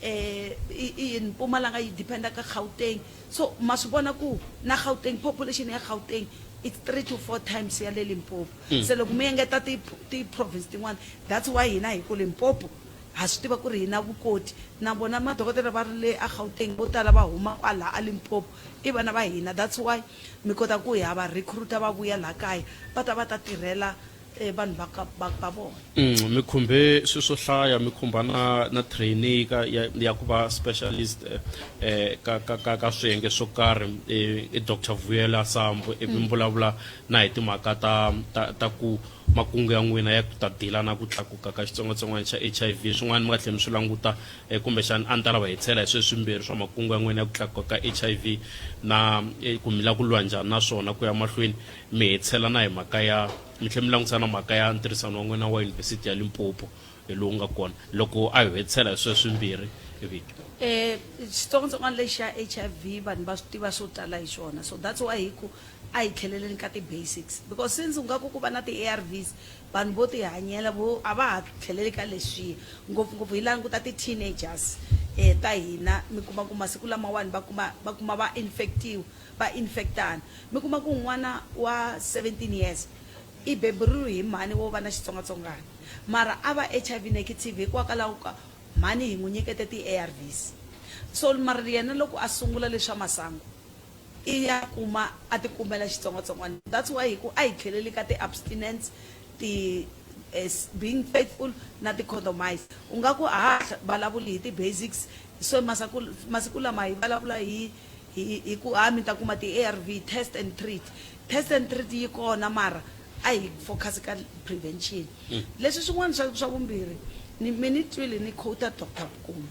eh i yini Mpumalanga yi depend-a ka Gauteng so ma swi vona ku na Gauteng population ya Gauteng it's 3 to 4 times ya le Limpopo se loko mi engeta ti ti-province tin'wana that's why hina hi ku Limpopo ha swi tiva ku ri hi na vukoti na vona madokodela va ri le a Gauteng vo tala va huma kwala a Limpopo i vana va hina that's why mi kota ku ha va recruiter va vuya laha kaya va ta va ta tirhela eh, vanhu va ka va va vona Mi khumbe swilo swo hlaya mi khumba na na trainee ka ya, ya ku va specialist eh, eh, ka ka ka ka swiyenge swo karhi eh, i Dr Vuyela Sambo ivi mi vulavula na hi timhaka ta ta ta ku makungu ya n'wina ya ku ta dila na ku tlakuka ka xitsongwatsongwana xa HIV swin'wana mi nga tlhela mi swi languta eh, kumbexana a ni ta lava hi tshela hi sweswi swimbirhi swa makungu ya n'wina ya ku tlakuka ka HIV na eh, ku mi lava ku lwa njhani na swona ku ya mahlweni mi hi tshela na hi mhaka ya mi tlhela mi langutisa na mhaka ya ntirhisano wa n'wina wa yunivhesiti ya Limpopo hi lowu nga kona loko a hi hetisela hi sweswi swimbirhi vhiki eh xitsongwatsongwana lexi xa HIV vanhu va swi tiva swo tala hi xona so that's why hi ku a hi tlheleleni ka ti-basics because since u nga ku ku va na ti-A_R_Vs vanhu vo ti hanyela vo a va ha tlheleli ka leswiya ngopfungopfu hi languta ti-teenagers um ta hina mi kuma ku masiku lamawani va kuma va kuma va infectiwa va infectana mi kuma ku n'wana wa 17 years i beburiwe hi mhani wo va na xitsongwatsongwana mara a va H_I_V negative hikwalaho ka mhani hi n'wi nyikete ti-A_R_Vs so mara yena loko a sungula leswa masangu i ya kuma a ti kumela xitsongwatsongwana that's why hi ku a hi tlheleli ka ti-abstinence ti as being faithful na ti-condomise u nga ku a ha vulavuli hi ti-basics so masiku masiku lama hi vulavula hi hi hi ku ha mi ta kuma ti-A_R_V test and treat test and treat yi kona mara a hi focus ka prevention leswi swin'wana swa swa vumbirhi ni mi ni twile ni quote Dr Kuma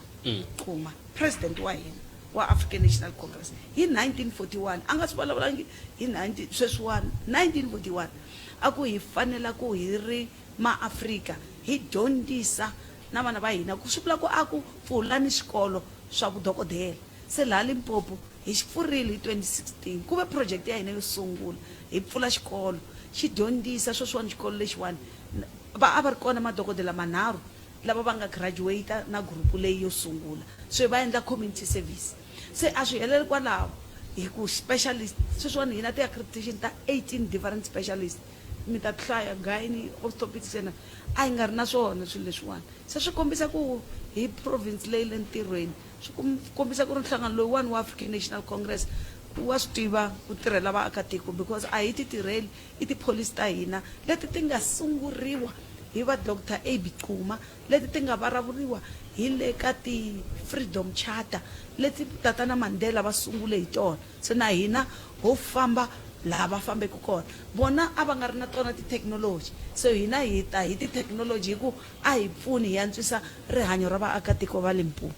Xuma president wa hina wa African National Congress hi 1941 a nga swi vulavulangi hi 19 sweswiwani 1941 a ku hi fanela ku hi ri maAfrika hi dyondzisa na vana va hina ku swi vula ku a ku pfulani swikolo swa vudokodela se laha Limpopo hi xi pfurile hi 2016 ku ve project ya hina yo sungula hi pfula xikolo xi dyondzisa sweswiwani xikolo lexiwani va a va ri kona madokodela manharhu lava va nga graduate na group leyi yo sungula se va endla community service se a swi heleli kwalaho hi ku specialist sweswiwani hi na ti-accreditation ta 18 different specialist mi ta hlaya gyne orthopedics and a hi nga ri na swona swilo leswiwani se swi kombisa ku hi province leyi le ntirhweni swi kombisa ku ri nhlangano lowuwani wa African National Congress wa swi tiva ku tirhela vaakatiko because a hi ti tirheli i tipholisi ta hina leti ti nga sunguriwa hi va Doctor Abbey Xuma leti ti nga varavuriwa hi le ka ti Freedom Charter leti Tatana Mandela va sungule hi tona se na hina ho famba laha va fambeke kona vona a va nga ri na tona tithekinoloji se hina hi ta hi tithekinoloji hi ku a hi pfuni hi antswisa rihanyo ra vaakatiko va Limpopo.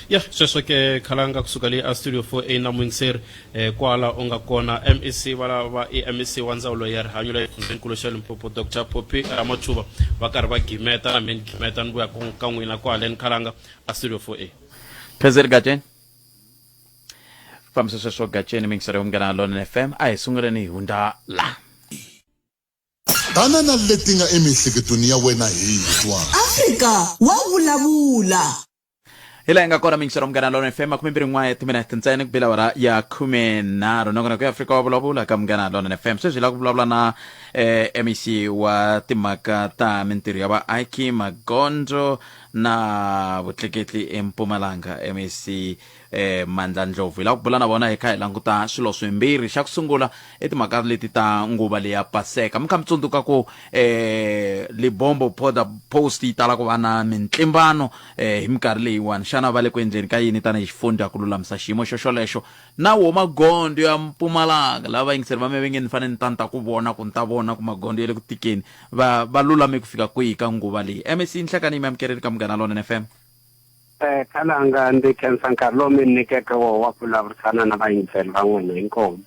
Ya sweswo ke khalanga kusuka le a studio 4A na muyingiseri eh, kwala u nga kona MEC va lava i MEC wa ndzawulo ya rihanyo la exifundzhenikulu xa Limpopo Dr Poppy Ramathuba va karhi va gimeta na mina ni gimeta ni vuya ka n'wina kwaleni khalanga a studio 4A. Phezeri Gatsheni fambisa sweswo Gatsheni mingisero ya Munghana Lonene FM a hi sunguleni hi hundza la Tana na leti nga emiehleketweni ya wena hi twa. Afrika wa vulavula. Hi laha hi nga kona mingisero Munghana Lona FM, 21 ya timinete ntsena ku bela awara ya 13. Nongonoko ya Afrika wa vulavula ka Munghana Lona FM. Sweswi hi lava ku vulavula na MEC wa timhaka ta mintirho ya vaaki, magondzo na vutleketli eMpumalanga, MEC Mandla Ndlovu. Hi lava ku bula na vona hi kha hi languta swilo swimbirhi. Xa ku sungula i timhaka leti ta nguva leya Paseka. Mi kha mi tsundzuka ku Libombo Border Post yi tala ku va na mintlimbano hi minkarhi leyiwani. Xana va le ku endleni ka yini tanihi xifundza ku lulamisa xiyimo xo xolexo? Na wo magondzo ya Mpumalanga, lava vayingiseri va me va nge ni fanele ni ta ni ta ku vona ku ni ta vona ku magondzo ya le ku tikeni, va va lulame ku fika kwihi ka nguva leyi? MEC Nhlekani yi mi amukerile ka Munghana Lonene FM. Khalanga, ndzi khensa nkarhi lowu mi ni nyikeke wona wa ku vulavurisana na vayingiseri va n'wina inkomu.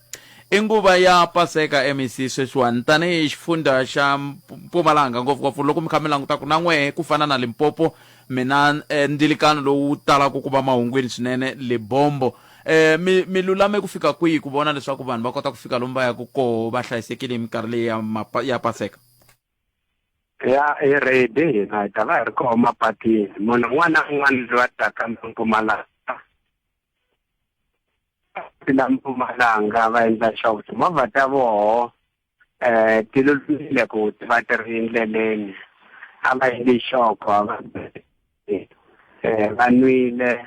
I nguva ya Paseka MEC sweswiwani tanihi xifundha xa Mpumalanga ngopfungopfu loko mi kha mi languta ku na n'wehe ku fana na Limpopo mi na ndzilikano lowu talaka ku va mahungwini swinene Lebombo. Mi mi lulame ku fika kwihi ku vona leswaku vanhu va kota ku fika lomu va yaka koho va hlayisekile hi minkarhi leyi ya ya Paseka? Ya hi ready hina hi ta va hi ri koho mapatwini munhu un'wana na un'wana loyi a taka Mpumalanga la Mpumalanga va endla sure timovha ta voho ti lulamile ku ti va ti ri endleleni a va endli sure ku a va va nwile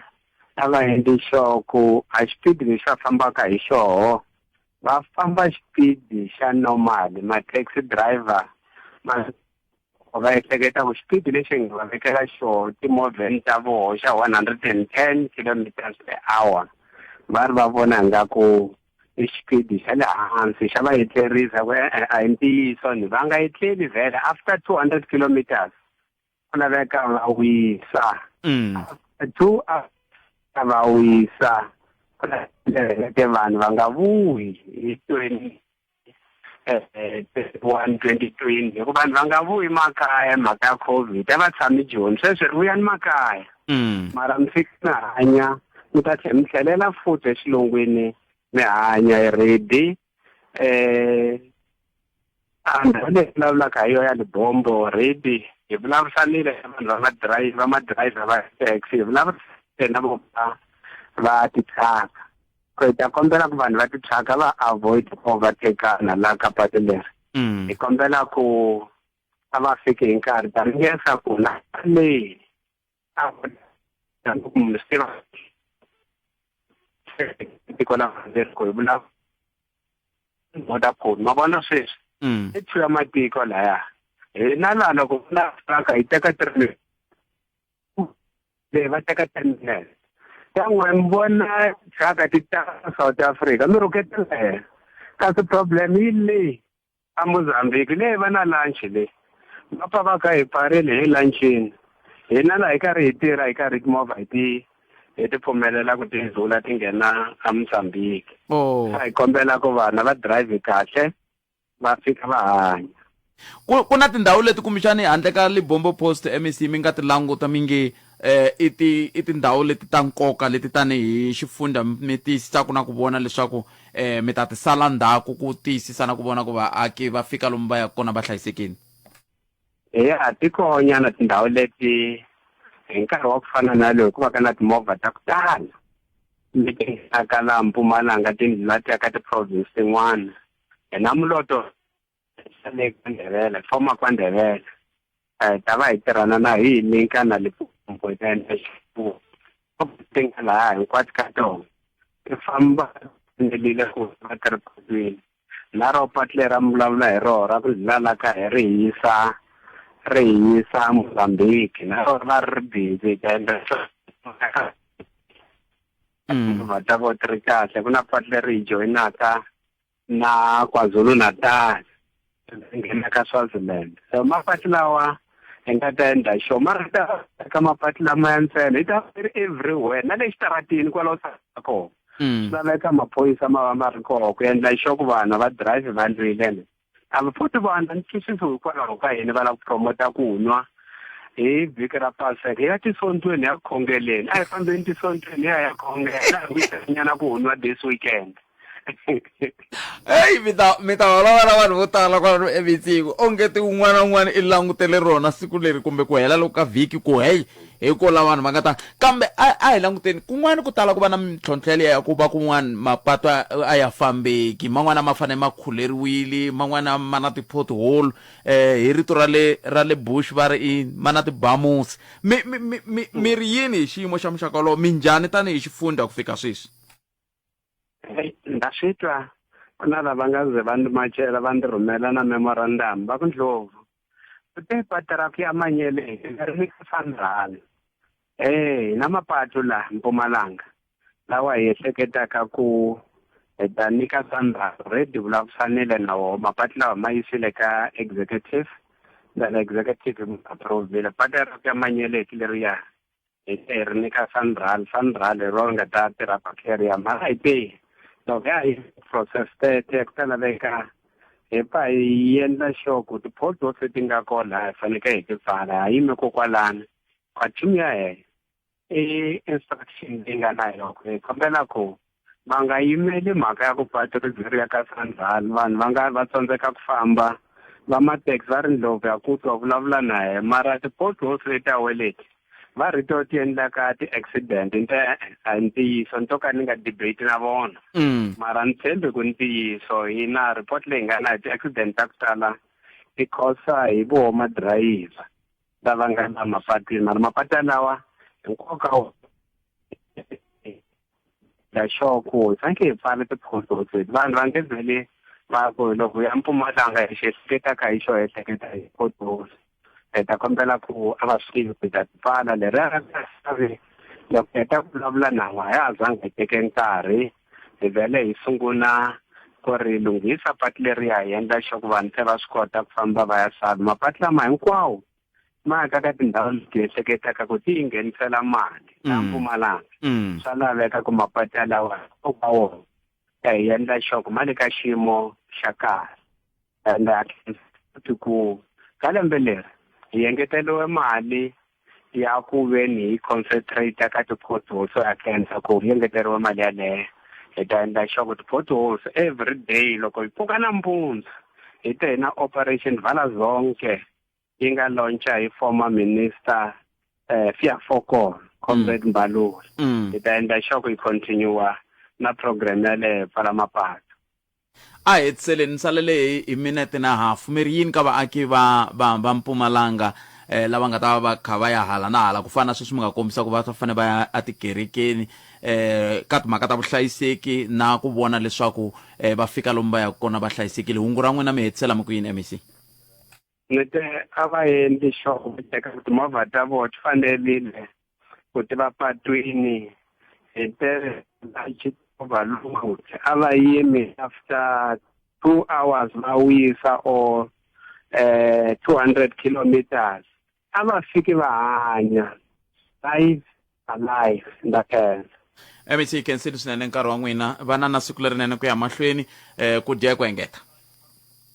a va endli sure ku a xipidi lexi va fambaka hi xoho va famba xipidi xa normal ma-taxi driver ma va ehleketa ku xipidi lexi hi nga va vekela xoho timovheni ta voho xa 110 kilometers per hour va ri va vona ingaku i xipidi xa le hansi xa va etlerisa ku e-e a hi ntiyiso ni va nga etleli vhele after 200 kilometers ku laveka va wisa 2 after va wisa ku laveka vanhu va nga vuyi hi 20 31 2020 hikuva vanhu va nga vuyi makaya mhaka ya COVID a va tshami Joni sweswi ri vuyani makaya mara mi fika mi hanya mi ta tlhela mi tlhelela futhi exilungwini mi hanya hi ready a ndhawu leyi vulavulaka hi yona ya Libombo ready hi vulavurisanile na vanhu va ma-driver va ma-driver va taxi hi vulavurisile na vo va ti-truck ku hi ta kombela ku vanhu va ti-truck va avoid ku overtake-ana laha ka patu leri hi kombela ku a va fiki hi nkarhi ta ringesa ku na leyi a ku munhu swi tiva tiko la leri ku hi vulavula border code ma vona sweswi i two ya matiko laya hina laha loko ku na truck hi teka 3 leyi va teka 10 minutes ta n'we mi vona truck ti ta South Africa mi rhuketela yena kasi problem yi leyi a Mozambique leyi va na lunch leyi va pfa va kha hi pfarile hi lunchini hina laha hi karhi hi tirha hi karhi timovha hi ti hi ti pfumelela ku ti ndlhula ti nghena a Mozambique hi kombela ku vana va drive kahle va fika va hanya. Ku ku na tindhawu leti kumbexani handle ka Libombo Post MEC mi nga ti languta mi nge i ti i tindhawu leti ta nkoka leti tanihi xifundza mi tiyisisaka na ku vona leswaku mi ta ti sala ndzhaku ku tiyisisa na ku vona ku vaaki va fika lomu va yaka kona va hlayisekile? Ya ti koho nyana tindhawu leti hi nkarhi wa ku fana na lowu ku va ka na timovha ta ku tala leti nghenaka laha Mpumalanga ti ndlhula ti ya ka ti-province tin'wana. Hina Moloto le KwaNdebele, former KwaNdebele hi ta va hi tirhana na hi linka na Limpopo hi ta endla ti nga laha hinkwato ka tona ti famba fanelile ku va ti ri patwini na ro patu leri a mi vulavula hi rona ra ku ndlhula la ka hi ri yisa ri yisa Mozambique na rona va ri busy hi ta endla timovha ta vona ti ri kahle ku na patu leri hi joyinaka na KwaZulu-Natal ri nghena ka Swaziland so mapatu lawa hi nga ta endla xo mara ta ka mapatu lamaya ntsena hi ta ri everywhere na le xitaratini kwalaho tshamaka kona swi laveka maphorisa ma va ma ri koho ku endla xo ku vanhu va drive va nwile ne a va futhi vanhu a ni twisisi hikwalaho ka yini va lava ku promota ku nwa hi vhiki ra paseka hi ya tisontweni hi ya ku khongeleni a hi fambeni tisontweni hi ya ya khongela a hi wisanyana ku nwa this weekend. Heyi mi ta mi ta holova na vanhu vo tala kwalano MEC ku onge ti un'wana na un'wana i langutele rona siku leri kumbe ku hela loko ka vhiki ku heyi hi ko la vanhu va nga ta kambe a a hi languteni kun'wana ku tala ku va na mintlhontlho yaliya ya ku va kun'wana mapatu a a ya fambeki man'wana ma fanele ma khuleriwile man'wana ma na ti-pothole eh hi rito ra le ra le bush va ri i ma na tibamusi mi mi mi mi mi ri yini hi xiyimo xa muxaka wolowo minjhani tanihi xifundza ku fika sweswi Hey, nda swi twa ku na lava nga ze va ndzi machela va ndzi rhumela na memorandum va ku Ndlovu u te patu ra ku ya Manyeleti ri nyika Sanral eh hi na mapatu laha Mpumalanga lawa hi ehleketaka ku hi ta nyika Sanral already vulavurisanile na woho mapatu lawa ma yisile ka executive then executive yi approve-ile patu ra ku ya Manyeleti leriya hi te hi ri nyika Sanral, Sanral hi rona ri nga ta tirha patu leriya mara hi te loko ya hi process tete ku ta laveka hi pfa hi endla sure ku ti-potholes leti nga kona laha hi fanekele hi ti pfala ha yime kokwalano kwa team ya hina i instruction leyi nga na yona hi kombela ku va nga yimeli mhaka ya ku patu ri ze ri ya ka Sanral vanhu va nga va tsandzeka ku famba va ma-taxi va ri ndlopfu ya ku twa vulavula na yena mara ti-potholes leti ta leti va ri to ti endlaka ti-accident nte a hi ntiyiso ni to ka ni nga debate na vona mara ni tshembi ku ntiyiso hina report leyi nga na ti-accident ta ku tala ti cause hi voho madrayivha lava nga la mapatwini mara mapatu yalawa hi nkoka ya sure ku hi fanekele hi pfala ti-potholes leti vanhu va nge vheli va ku loko ya Mpumalanga hi xi ehleketaka hi xo ehleketa hi potholes hi ta kombela ku a va swi tivi ku hi ta ti pfala leriya ra xavi loko hi heta ku vulavula na a ya ha zanga hi teke nkarhi hi vhele hi sungula ku ri lunghisa patu leriya hi endla sure ku vanhu se va swi kota ku famba va ya sala mapatu lama hinkwawo ma ka ka tindhawu leti hi ehleketaka ku ti yi nghenisela mali ta Mpumalanga swa laveka ku mapatu yalawa nkoka wona ya hi endla sure ku ma le ka xiyimo xa kahle and futhi ku ka lembe leri hi engeteriwe mali ya ku ve ni hi concentrate ka ti-potholes so ya khensa ku hi engeteriwe mali yaleyo hi ta endla sure ku ti-potholes every day loko hi pfuka nampundzu hi te hi na operation vala zonke yi nga launcha hi former minister eh Fiya Fokol Comrade Mbalula hi ta endla sure ku hi continue na program yaleyo pfala mapatu A hetiseleni ni salele hi hi minete na hafu mi ri yini ka vaaki va va va Mpumalanga eh, lava nga ta va va kha va ya hala na hala ku fana na sweswi mi nga kombisa ku va fanele va ya etikerekeni eh, ka timhaka ta vuhlayiseki na ku vona leswaku eh, va fika lomu va yaka kona va hlayisekile hungu ra n'wina mi hetisela mi ku yini MEC Ni te a va endli sure ku teka timovha ta vona ti fanerile ku ti va patwini hi te overload a va yimi after 2 hours va wisa or eh 200 kilometers a va fiki va hanya life alive ndza khensa mec yi khensile swinene nkarhi wa n'wina vana na siku lerinene ku ya mahlweni um ku dya ku engeta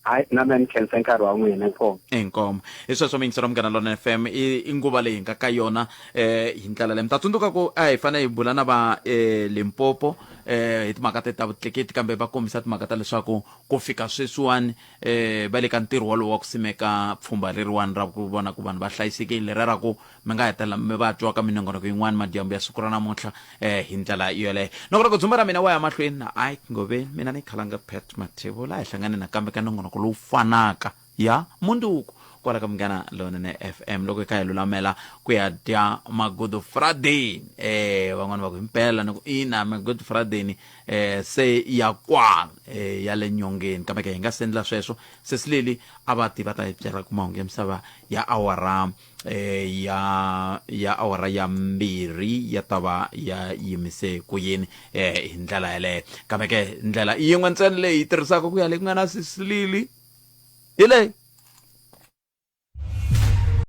hayi na mina ni khensa nkarhi wa n'wina inkomu inkomo hi sweswo miyingiselo munghana lona fm i i nguva leyi hi nga ka yona eh hi ndlela leyi mi ta tsundzuka ku a hi fanele hi bula na va eh, limpopo eh hi timhaka te ta vutleketi kambe va kombisa timhaka ta leswaku ku fika sweswiwani eh va le ka ntirho wolowo wa ku simeka pfhumba leriwani ra ku vona ku vanhu va hlayisekile leriya ra ku mi nga hetelela mi va twa ka minongonoko yin'wana madyambu ya siku ra namuntlha eh hi ndlela yoleyo nongonoko dzumba ra mina wa ya mahlweni na ike ngoveni mina ni khalanga pat mathebula hi hlangane nakambe ka nongonoko lowu fanaka ya munduku kwala ka munghana lonene fm loko hi kha hi lulamela ku ya dya magood friday eh van'wana va ku himpela ni ku ina magood friday eh se ya kwala eh ya le nyongeni kambe ke hi nga se endla sweswo sesileli a va ti va ta hi byela ku mahungu ya misava ya awara eh ya ya awara ya mbirhi ya ta va ya yimise ku yini eh hi ndlela yeleyo kambe ke ndlela i yin'we ntsena leyi hi tirhisaka ku ya le ku nga na sisilili hi leyi.